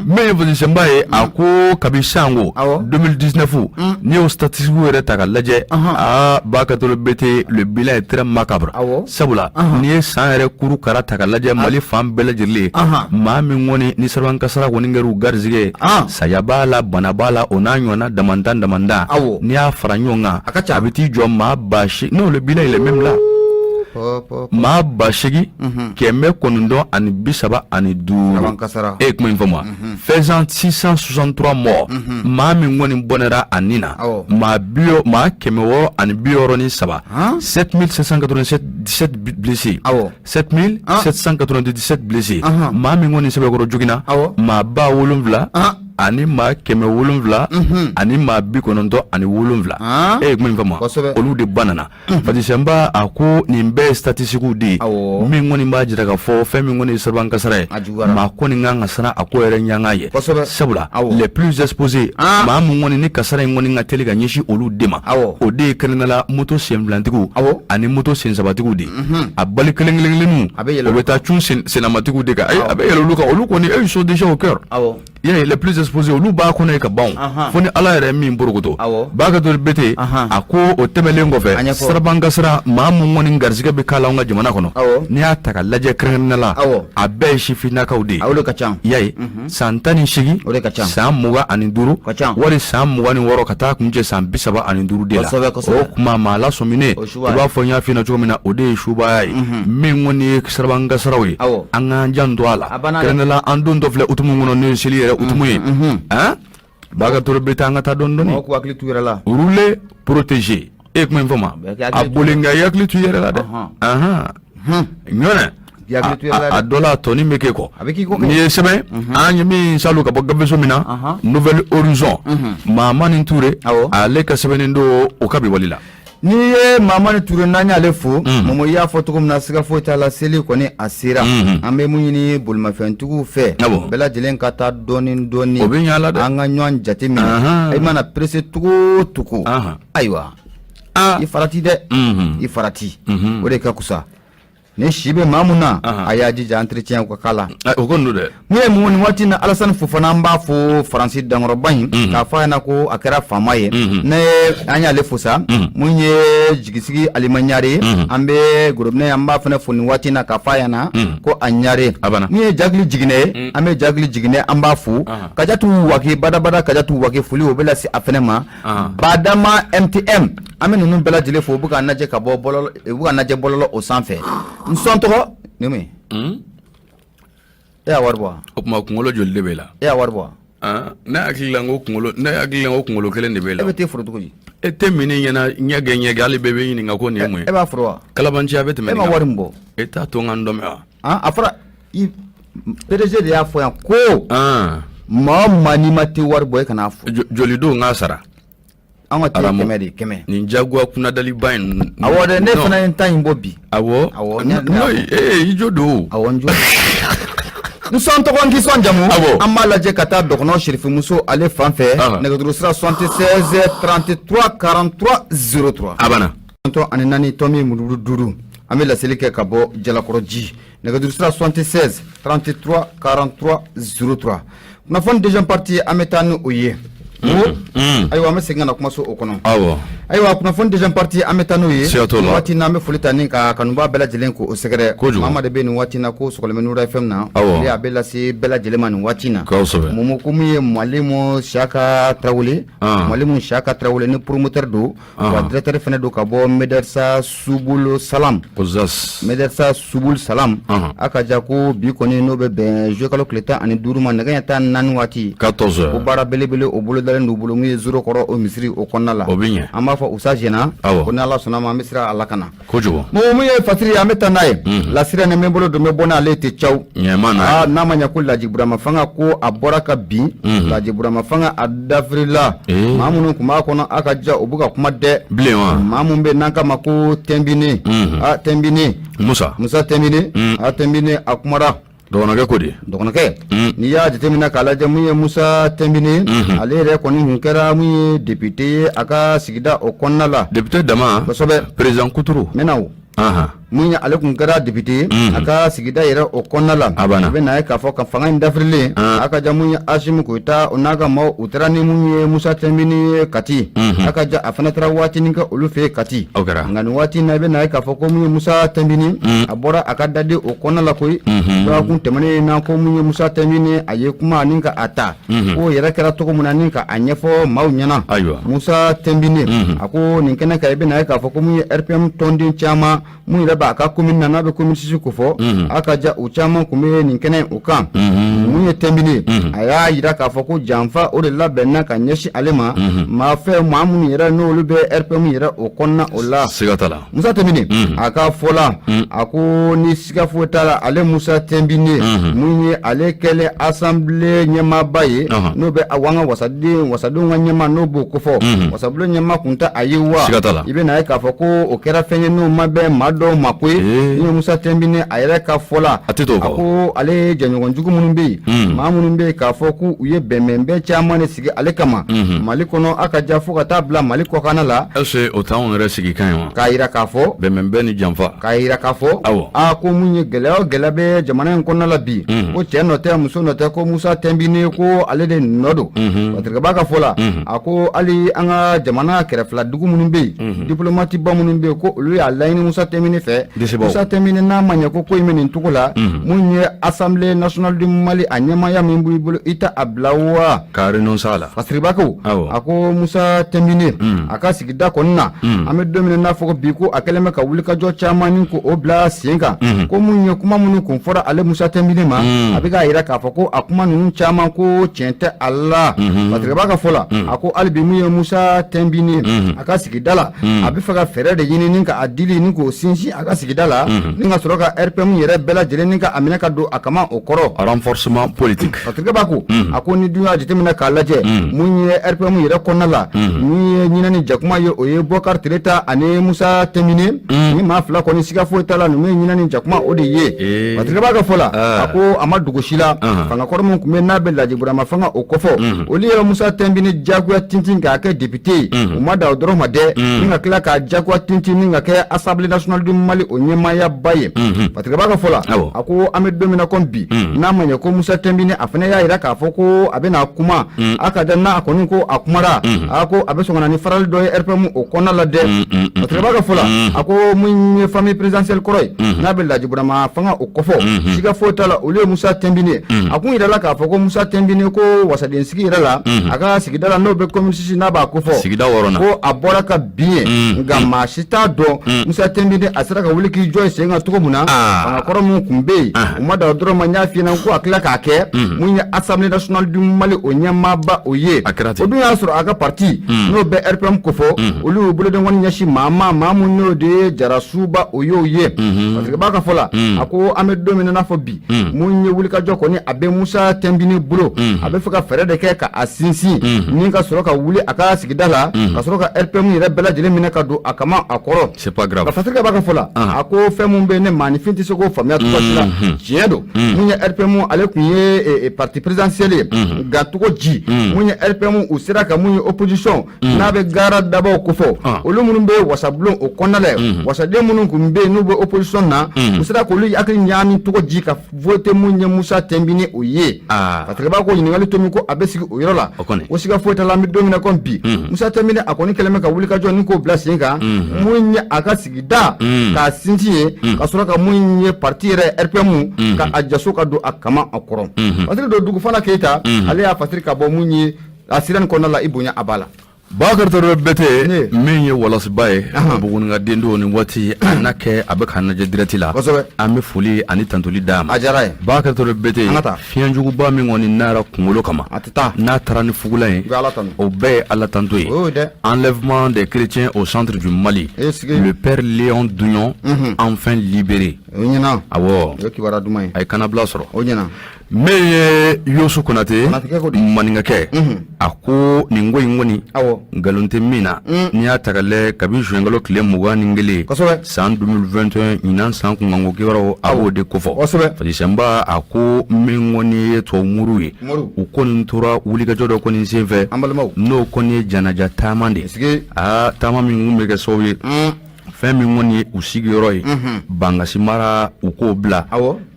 min ye Fasiri Sɛnba ye a ko kabi sanko 2019 n'i y'o statistique yɛrɛ ta ka lajɛ aa Bakari Traoré Bete le bilan est très macabre sabula n'i ye san yɛrɛ kuru kara ta ka lajɛ Mali fan bɛɛ lajɛlen maa min kɔni ni sirabakan kasara kɔni kɛra u garisɛgɛ ye saya b'a la bana b'a la o n'a ɲɔgɔnna damantan damantan n'i y'a fara ɲɔgɔn kan a bɛ t'i jɔ maa ba non le bilan il est même là maa 8935 e ye kuma in faamu wa faisant 663 morts maa min kɔni bɔnɛra a ni na maa 663 7797 blessés 7797 blessés maa min kɔni sɛbɛkɔrɔ joginna maa 7000 ani maa 700 ani maa 97 e ye kuma in faamu wa olu de banana Fasiri Sɛnba a ko nin bɛɛ ye statistiques de ye min kɔni b'a jira k'a fɔ fɛn min kɔni ye sirabakan kasara ye maa kɔni kan ka siran a ko yɛrɛ ɲanga ye sabula les plus exposés maa min kɔni ni kasara in kɔni ka teli ka ɲɛsin olu de ma o de ye kɛrɛnkɛrɛnnenya la moto senfilantigiw ani moto sensabatigiw de ye a bali kelen kelen kelenninw o bɛ taa cun sennamatigiw de kan a bɛ yɛlɛ olu kan olu kɔni ils sont déjà au cœur i y'a ye les plus exposés olu b'a kɔnɔ yen ka ban fo ni Ala yɛrɛ min porokoto Bakari Traoré Bete a ko o tɛmɛnen kɔfɛ sirabakan kasara maa min kɔni garisɛgɛ bɛ k'a la an ka jamana kɔnɔ n'i y'a ta ka lajɛ kɛrɛnkɛrɛnnenya la a bɛɛ ye sifinnakaw de ye i y'a ye san 18 san 25 wali san 26 ka taa kuncɛ san 35 de la o tuma maa lasɔminen i b'a fɔ n y'a f'i ɲɛna cogo min na o de ye subaya ye min kɔni ye sirabakan kasaraw ye an k'an janto a la kɛrɛnkɛrɛnnenya la an dontɔ filɛ hukumu kɔnɔ n'o ye seli yɛrɛ hukumu ye Bakari Traoré Bete an ka taa dɔɔni dɔɔni hakili t'u yɛrɛ la rouler protéger e ye kuma in fɔ ma a boli nka i hakili t'u yɛrɛ la dɛ ɲɔnɛ k'i hakili to i yɛrɛ la dɛ. A dɔ la a tɔnin bɛ k'e kɔ. A bɛ k'i kɔ kɛ. N'i ye sɛbɛn an ye min salu ka bɔ gafeso min na Nouvel Horizon Mamani Ture ale ka sɛbɛnni don o ka bi wali la. N'i ye Mamani Ture n'an y'ale fo Momo i y'a fɔ cogo min na siga foyi t'a la seli kɔni a sera an bɛ mun ɲini bolimafɛntigiw fɛ bɛɛ lajɛlen ka taa dɔɔnin dɔɔnin o bɛ ɲɛ la dɛ an ka ɲɔgɔn jate minɛ i mana pressé cogo o cogo ayiwa i farati dɛ i farati o de ka fisa ni si bɛ maa mun na a y'a jija entretien ka k'a la o kɔni don dɛ min ye mun nin waati na Alasani Fofana an b'a fo Faransi dankɔrɔba in k'a fɔ a ɲɛna ko a kɛra faama ye ne an y'ale fo sa mun ye jigisigi Alima Ɲare ye an bɛ gorobinɛ an b'a fana fo nin waati na k'a fɔ a ɲɛna ko a ɲare min ye Jakili Jiginɛ ye an bɛ Jakili Jiginɛ an b'a fo Kajatu Wage badabada Kajatu Wage foli o bɛ lase a fana ma Badama MTM an bɛ ninnu bɛɛ lajɛlen fo u bɛ k'an lajɛ ka bɔ bɔlɔlɔ u bɛ k'an lajɛ bɔlɔlɔ o sanfɛ n sɔn tɔgɔ nin mun ye e y'a wari bɔ wa o tuma kunkolo joli de b'e la e y'a wari bɔ wa ne hakili la ko kunkolo ne hakili la ko kunkolo kelen de b'e la e bɛ te foro cogo di e tɛ min ɲɛna ɲɛgɛn ɲɛgɛn hali bɛɛ bɛ ɲininka ko nin ye mun ye e b'a foro wa kalabanciya bɛ tɛmɛ e ma wari min bɔ e t'a to n ka n dɔmɛ wa a fɔra PDG de y'a fɔ yan ko maa o maa n'i ma te wari bɔ e kan'a fɔ joli don n k'a sara an ka te 100 de 100 nin jagoya kunnadaliba in awɔ dɛ ne fana ye n ta in bɔ bi awɔ awɔ ee i jo don awɔ n jo n sɔn tɔgɔ n k'i sɔn jamu awɔ an b'a lajɛ ka taa dɔgɔnɔ sirifimuso ale fan fɛ nɛgɛjuru sira 76 33 43 03 a banna 94 tomi muru 5 an bɛ laseli kɛ ka bɔ Jalakɔrɔji nɛgɛjuru sira 76 33 43 03 kunnafoni deuxième partie an bɛ taa ni o ye ayiwa an bɛ segin ka na kumaso o kɔnɔ ayiwa kunnafoni deuxième partie an bɛ taa n'o ye waati n'an bɛ foli ta ni ka kanubaa bɛɛ lajɛlen k'o sɛgɛrɛ maa de bɛ nin waati na ko sɔgɔlen bɛ Nura FM na a bɛ lase bɛɛ lajɛlen ma nin waati na Momo ko min ye Mwalimu Siyaka Tarawele Mwalimu Siyaka Tarawele ni promoteur don wa directeur fana don ka bɔ Medersa Subul Salam Medersa Subul Salam a ka ja ko bi kɔni n'o bɛ bɛn juillet kalo tile 15 ma nɛgɛ ɲɛ 14 waati ko baara belebele o bolodalen don bolo min ye zoro kɔrɔ o misiri o kɔnɔna la an b'a fɔ usa jɛna ko ni Ala sɔnna ma an bɛ sira a la ka na kojugu mɔgɔ min ye fasiri ye an bɛ taa n'a ye lasira ni min bolo don bɛ bɔ n'ale tɛ caw ɲɛma n'a ma ɲɛ ko Laji Burama fanga ko a bɔra ka bin Laji Burama fanga a dafirila maa minnu tun b'a kɔnɔ a ka ja u bɛ ka kuma dɛ bilen wa maa min bɛ n'an k'a ma ko Tɛnbine a Tɛnbine Musa Musa Tɛnbine a Tɛnbine a kumara dɔgɔnɔkɛ ko di dɔgɔnɔkɛ n'i y'a jateminɛ k'a lajɛ mun ye Musa Tɛnbine ale yɛrɛ kɔni tun kɛra mun ye député ye a ka sigida o kɔnɔna la député dama kosɛbɛ président kuturu n bɛ na o mun ye ale tun kɛra député ye a ka sigida yɛrɛ o kɔnɔna la A banna. i bɛ n'a ye k'a fɔ ka fanga in dafirilen a ka ja mun ye Asimi Goyita o n'a ka maaw u taara ni mun ye Musa Tɛnbine ye Kati a ka ja a fana taara waatinin kɛ olu fɛ yen Kati O kɛra. nka nin waati in na i bɛ n'a ye k'a fɔ ko mun ye Musa Tɛnbine a bɔra a ka daden o kɔnɔna la koyi dɔgɔkun tɛmɛnen na ko mun ye Musa Tɛnbine a ye kuma ni ka a ta ko yɛrɛ kɛra cogo min na ni ka a ɲɛfɔ maaw ɲɛna Ayiwa. Musa Tɛnbine a ko nin kɛnɛ kan i bɛ n'a ye k'a fɔ ko mun ye RPM tɔnden caman mun yɛrɛ b'a ka commune na n'a bɛ commune six ko fɔ a ka ja u caman tun bɛ nin kɛnɛ o kan mun ye Tɛnbine a y'a jira k'a fɔ ko janfa o de labɛnna ka ɲɛsin ale ma maa fɛ maa minnu yɛrɛ n'olu bɛ RPM yɛrɛ o kɔnɔna o la siga t'a la Musa Tɛnbine a ka fɔ la a ko ni siga foyi t'a la ale Musa Tɛnbine mun ye ale kɛlen assemblée ɲɛmaaba ye n'o bɛ an ka wasaden wasadenw ka ɲɛmaa n'o b'o kofɔ wasabulon ɲɛmaa kun tɛ a ye wa siga t'a la i bɛ n'a ye k'a fɔ ko o kɛra fɛn ye n'o ma bɛn maa dɔw ma koyi ni ye Musa Tɛnbine a yɛrɛ ka fɔ la a tɛ t'o a kɔ ko ale jɛɲɔgɔn jugu minnu bɛ yen maa minnu bɛ yen k'a fɔ k'u ye bɛnbɛnbɛn caman de sigi ale kama Mali kɔnɔ a ka ja fo ka taa bila Mali kɔkanna la est-ce que o t'anw yɛrɛ sigikan ye wa k'a jira k'a fɔ bɛnbɛnbɛn ni janfa k'a jira k'a fɔ Awɔ. aa ko mun ye gɛlɛya o gɛlɛya bɛ jamana in kɔnɔna la bi ko cɛ nɔ tɛ muso nɔ tɛ ko Musa Tɛnbine ko ale de nɔ don Patrick ka fɔ la a ko hali an ka jamana kɛrɛfɛla dugu minnu bɛ yen diplomate ba minnu bɛ yen ko olu y'a laɲini Musa Tɛnbine fɛ Dɛsɛbaw. Musa Tɛnbine n'a ma ɲɛ ko ko in bɛ nin cogo la mun ye Assemblée nationale du Mali a ɲɛmaaya min b'i bolo i t'a bila wa ka renoncer a la Fasiriba ko Awɔ. a ko Musa Tɛnbine a ka sigida kɔni na an bɛ don min na n'a fɔ ko bi ko a kɛlen bɛ ka wulikajɔ caman ni ko o bila sen kan ko mun ye kuma minnu kun fɔra ale Musa Tɛnbine ma a bɛ k'a jira k'a fɔ ko a kuma ninnu caman ko tiɲɛ tɛ a la Patrick ka fɔ la a ko hali bi mun ye Musa Tɛnbine a ka sigida la a bɛ fɛ ka fɛɛrɛ de ɲini ni ka a dili ni k'o k'o sinsin a ka sigida la ni ka sɔrɔ ka RPM yɛrɛ bɛɛ lajɛlen ni ka a minɛ ka don a kama o kɔrɔ. Renforcement politique. Patrick Ba ko a ko ni dun y'a jateminɛ k'a lajɛ, mun ye RPM yɛrɛ kɔnɔna la, min ye ɲinɛni jakuma ye, o ye Bɔkari Tereta ani Musa Tɛnbine. Ni maa fila kɔni, siga foyi t'a la, ninnu ye ɲinɛni jakuma o de ye. Patrick Ba ka fɔ la, a ko a ma dogo si la, fanga kɔrɔ min tun bɛ n'a bɛ Laji Burama fanga o kofɔ, olu ye Musa Tɛnbine jagoya tintin k'a kɛ député ye. U ma dan o dɔrɔn ma dɛ, ni ka tila k'a jagoya tintin ni ka kɛ Assemblée nationale du Mali o ɲɛmaayaba ye. Patrick Ba ka fɔ la, a ko an bɛ don min na komi bi, n'a ma ɲɛ ko Musa Tɛnbine a fana y'a jira k'a fɔ ko a bɛna kuma a ka da n'a kɔni ko a kumara, a ko a bɛ sɔn ka na ni farali dɔ ye RPM o kɔnɔna la dɛ. Patrick Ba ka fɔ la, a ko mun ye famille présidentielle kɔrɔ ye, n'a bɛ Laji Burama fanga o kofɔ, siga foyi t'a la, olu ye Musa Tɛnbine. A kun yirala k'a fɔ ko Musa Tɛnbine ko wasaden sigi yɛrɛ la a ka sigida la, n'o bɛ commune 6, n'a b'a kofɔ, sigida wɔɔrɔnan, ko a bɔra ka bin yen. Nka maa si t'a dɔn Musa Tɛnbine a sera ka wuli k'i jɔ sen kan cogo min na. Fanga kɔrɔ min tun bɛ yen, u ma dan o dɔrɔn ma, n y'a f'i ɲɛna ko a tila k'a kɛ mun ye Assemblée nationale du Mali o ɲɛmaaba o ye. O dun y'a sɔrɔ a ka parti, n'o bɛ RPM kofɔ, olu y'u bolodenkɔni ɲɛsin maa ma, maa min n'o de ye Jarasuba o y'o ye. Patrick Ba ka fɔ la, a ko an bɛ don min na n'a fɔ bi, mun ye wulikajɔ kɔni a bɛ Musa Tɛnbine bolo, a bɛ fɛ ka fɛɛrɛ de kɛ ka a sinsin ni ka sɔrɔ ka wuli a ka sigida la, ka sɔrɔ ka RPM yɛrɛ bɛɛ lajɛlen minɛ ka don a kama a kɔrɔ. C'est pas grave. Patrick Ba ka fɔ la, a ko fɛn min bɛ ne maaninfin tɛ se k'o faamuya cogo si la. Tiɲɛ don, mun ye RPM, ale tun ye parti présidentiel ye, nka cogo ji mun ye RPM u sera ka mun ye opposition, n'a bɛ gaara dabaw kofɔ, olu minnu bɛ wasabulon o kɔnɔna la, wasaden minnu tun bɛ yen n'u bɛ opposition na, u sera k'olu hakili ɲaami cogo ji ka voter mun ye Musa Tɛnbine o ye? Patrick Ba ko ɲininkali to min ko a bɛ sigi o yɔrɔ la, ko siga foyi t'a la, an bɛ don min na komi bi, Musa Tɛnbine a kɔni kɛlen bɛ ka wulikajɔ ni k'o bila sen kan, mun ye a ka sigida k'a sinsin ye, ka sɔrɔ ka mun ye parti yɛrɛ RPM ka a jaso ka don a kama a kɔrɔ. Patrick don Dugufana Keyita, ale y'a fasiri ka bɔ mun ye a sira nin kɔnɔna la, i bonya a b'a la. Bakari Tarawele Bɛtɛ, min ye walasiba ye, Buguninka den don nin waati, a n'a kɛ a bɛ k'an lajɛ direct la, an bɛ foli ani tantoli d'a ma. A diyara ye. Bakari Tarawele Bɛtɛ, fiɲɛjuguba min kɔni nara kunkolo kama, a tɛ taa n'a taara ni fugulan ye, o bɛɛ ye Ala tanto ye. Enlèvement des chrétiens au centre du Mali, le père Léon Dougnon enfin libéré. O ɲɛna. Awɔ. O ye kibaruya duman ye. A ye kanabila sɔrɔ. O ɲɛna. Min ye Yosu Konate, maninkakɛ, a ko nin ko in kɔni, nkalon tɛ min na. N'i y'a ta ka lajɛ, kabi juin kalo tile 21 san 2021, ɲinan san kunkanko kibaruyaw, a b'o de kofɔ. Fatisanba a ko min kɔni ye tubabu moriw ye, u kɔni tora wulikajɔ dɔ kɔni senfɛ, n'o kɔni ye janaja taama de ye. Aa, taama min kun bɛ kɛ sababu ye, fɛn min kɔni ye u sigiyɔrɔ ye Bankasi mara, u k'o bila,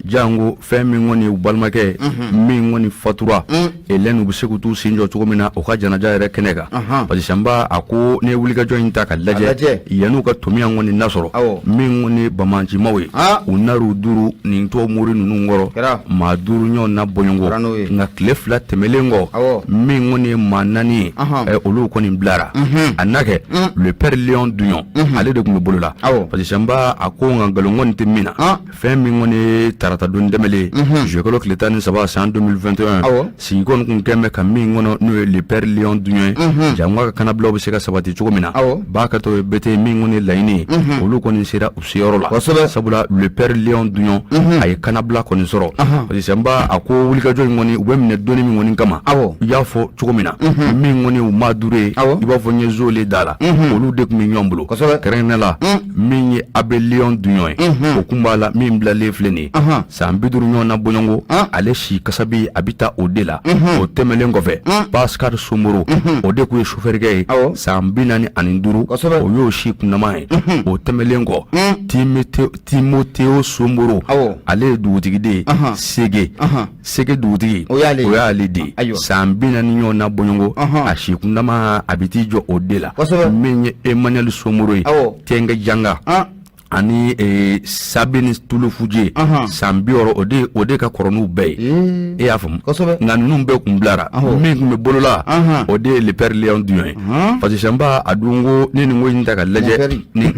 janko fɛn min kɔni ye u balimakɛ min kɔni fatura Hélène, u bɛ se k'u t'u sen jɔ cogo min na u ka janaja yɛrɛ kɛnɛ kan. Fatisanba a ko n'i ye wulikajɔ in ta ka lajɛ, yan'u ka tomiya kɔni nasɔrɔ, min kɔni ye banbaancimaw ye, u nar'u duuru nin tubabu mori ninnu kɔrɔ, maa 5 ɲɔgɔn na bɔɲɔgɔn. Nka tile 2 tɛmɛlen kɔ, min kɔni ye maa 4 ye, olu kɔni bilara. A n'a kɛ le père Léon Dougnon, ale de tun bɛ bolo la. Fatisanba a ko nka nkalon kɔni tɛ min na, fɛn min kɔni ye tarata don tɛmɛlen, juillet kalo tile 13 san 2021, sigi kɔni tun kɛn bɛ ka min kɔnɔ, n'o ye le père Léon Dougnon ye, janko a ka kanabilaw bɛ se ka sabati cogo min na. Bakari Tarawele Bɛtɛ, min kɔni ye laɲini ye, olu kɔni sera u seyɔrɔ la, sabula le père Léon Dougnon a ye kanabila kɔni sɔrɔ. Fatisanba a ko wulikajɔ in kɔni, u bɛ minɛ donni min kɔni kama, i y'a fɔ cogo min na, min kɔni u maa 5 ye, i b'a fɔ n ye zole da la, olu de tun bɛ ɲɔgɔn bolo. Kɛrɛnkɛrɛnnenya la, min ye abbé Léon Dougnon ye, o kun b'a la. Min bilalen filɛ nin ye, san 50 ɲɔgɔn na bɔɲɔgɔnko, ale si kasabi a bɛ taa o de la. O tɛmɛnen kɔfɛ, Pascal Somoro, o de tun ye sofɛrikɛ ye, san 45, o y'o si kunnama ye. O tɛmɛnen kɔ, Timoteo Somoro, ale ye dugutigi de ye Sege. Sege dugutigi, o y'ale de ye, san 40 ɲɔgɔn na bɔɲɔgɔnko, a si kundama a bɛ t'i jɔ o de la. Min ye Emmanuel Somoro ye, Tɛnkɛ Janga ani Sabini Tulufuje, san 60, o de ka kɔrɔ n'u bɛɛ ye. E y'a faamu? Nka ninnu bɛɛ kun bilara, min tun bɛ bolo la, o de ye le père Léon Dougnon ye. Fatisanba a dun ko ne nin ko in ta ka lajɛ ni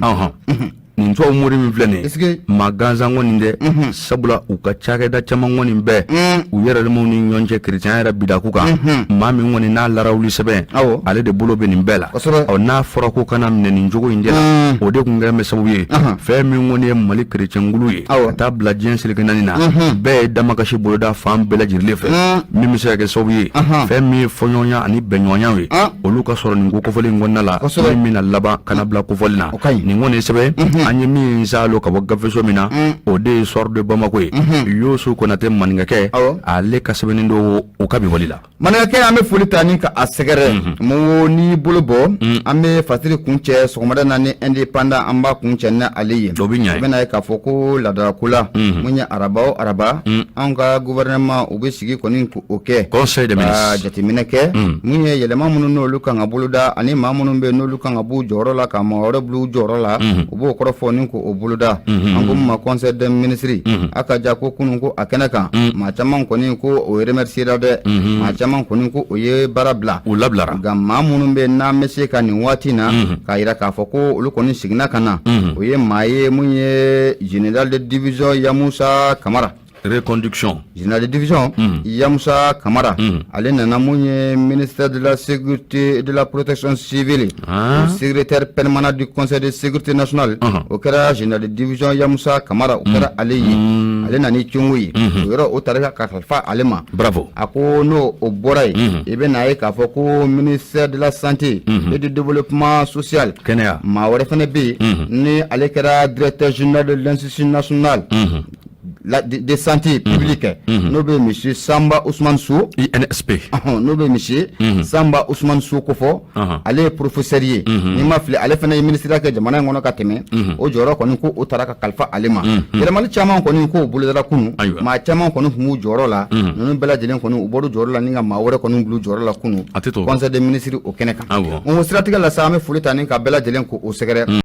Nin tubabu mori min filɛ nin ye, maa gansan kɔni tɛ, sabula u ka cakɛda caman kɔni bɛɛ u yɛrɛ damaw ni ɲɔgɔn cɛ kerecɛnya yɛrɛ bidaku kan, maa min kɔni n'a larawuli sɛbɛn, ale de bolo bɛ nin bɛɛ la. Ɔ, n'a fɔra ko kana minɛ nin cogo in de la, o de tun kɛlen bɛ sababu ye, fɛn min kɔni ye Mali kerecɛnkulu ye, ka taa bila diɲɛ seleke naani na, bɛɛ ye damakasi boloda fan bɛɛ lajɛlen fɛ, min bɛ se ka kɛ sababu ye, fɛn min ye fɔɲɔgɔnya ani bɛnɲɔgɔnya ye, olu ka sɔrɔ nin ko kofɔlen in kɔnɔna la, min bɛna laban ka na bila kofɔli na. Nin kɔni sɛbɛn an ye min saalo ka bɔ gafeso min na, o de ye Soir de Bamako ye. Yosu Konate maninkakɛ, ale ka sɛbɛnni don o ka bi wali la. Maninkakɛ, an bɛ foli ta ni ka a sɛgɛrɛ. Mɔgɔ n'i bolo bɔ, an bɛ fasiri kuncɛ sɔgɔmada na ni Indépendant, an b'a kuncɛ ni ale ye. O bɛ ɲɛ. I bɛna ye k'a fɔ ko laadalako la, mun ye araba o araba, anw ka gouvernement u bɛ sigi kɔni k'o kɛ conseil des ministres, ka jateminɛ kɛ mun ye yɛlɛma minnu n'olu kan ka boloda, ani maa minnu bɛ n'olu kan ka b'u jɔyɔrɔ la ka maa wɛrɛ bila u jɔyɔrɔ la, u b'o kɔrɔfɔ ni k'o boloda. An ko min ma conseil des ministres. A ka ja ko kunun ko a kɛnɛ kan, maa caman kɔni ko o remerciera dɛ, maa caman kɔni ko o ye baara bila. U labilara. Nka maa minnu bɛ n'an bɛ se ka nin waati na k'a yira k'a fɔ ko olu kɔni seginna ka na, o ye maa ye mun ye général de division Yamusa Kamara. Reconduction. Général de division Yamusa Kamara, ale nana mun ye ministère de la sécurité et de la protection civile, secrétaire permanent du conseil de sécurité nationale, o kɛra général de division Yamusa Kamara, o kɛra ale ye. Ale nana ni cogo ye, o yɔrɔ o taara ka kalifa ale ma. Bravo. A ko n'o o bɔra yen, i bɛ n'a ye k'a fɔ ko ministère de la santé et du développement social, kɛnɛya, maa wɛrɛ fana bɛ yen ni ale kɛra directeur général de l'Institut national de santé publique, n'o bɛ monsieur Samba Ousmane Sow. INSP. N'o bɛ monsieur Samba Ousmane Sow kofɔ, ale ye professeur ye, n'i ma fili, ale fana ye ministre kɛ jamana in kɔnɔ ka tɛmɛ. O jɔyɔrɔ kɔni ko o taara ka kalifa ale ma. Yɛlɛmali caman kɔni k'o bolodara kunun. Maa caman kɔni tun b'u jɔyɔrɔ la, ninnu bɛɛ lajɛlen kɔni u bɔr'u jɔyɔrɔ la ni ka maa wɛrɛ kɔni bil'u jɔyɔrɔ la kunun conseil des ministres o kɛnɛ kan. O siratigɛ la sa, an bɛ foli ta ni ka bɛɛ lajɛlen k'o sɛgɛrɛ.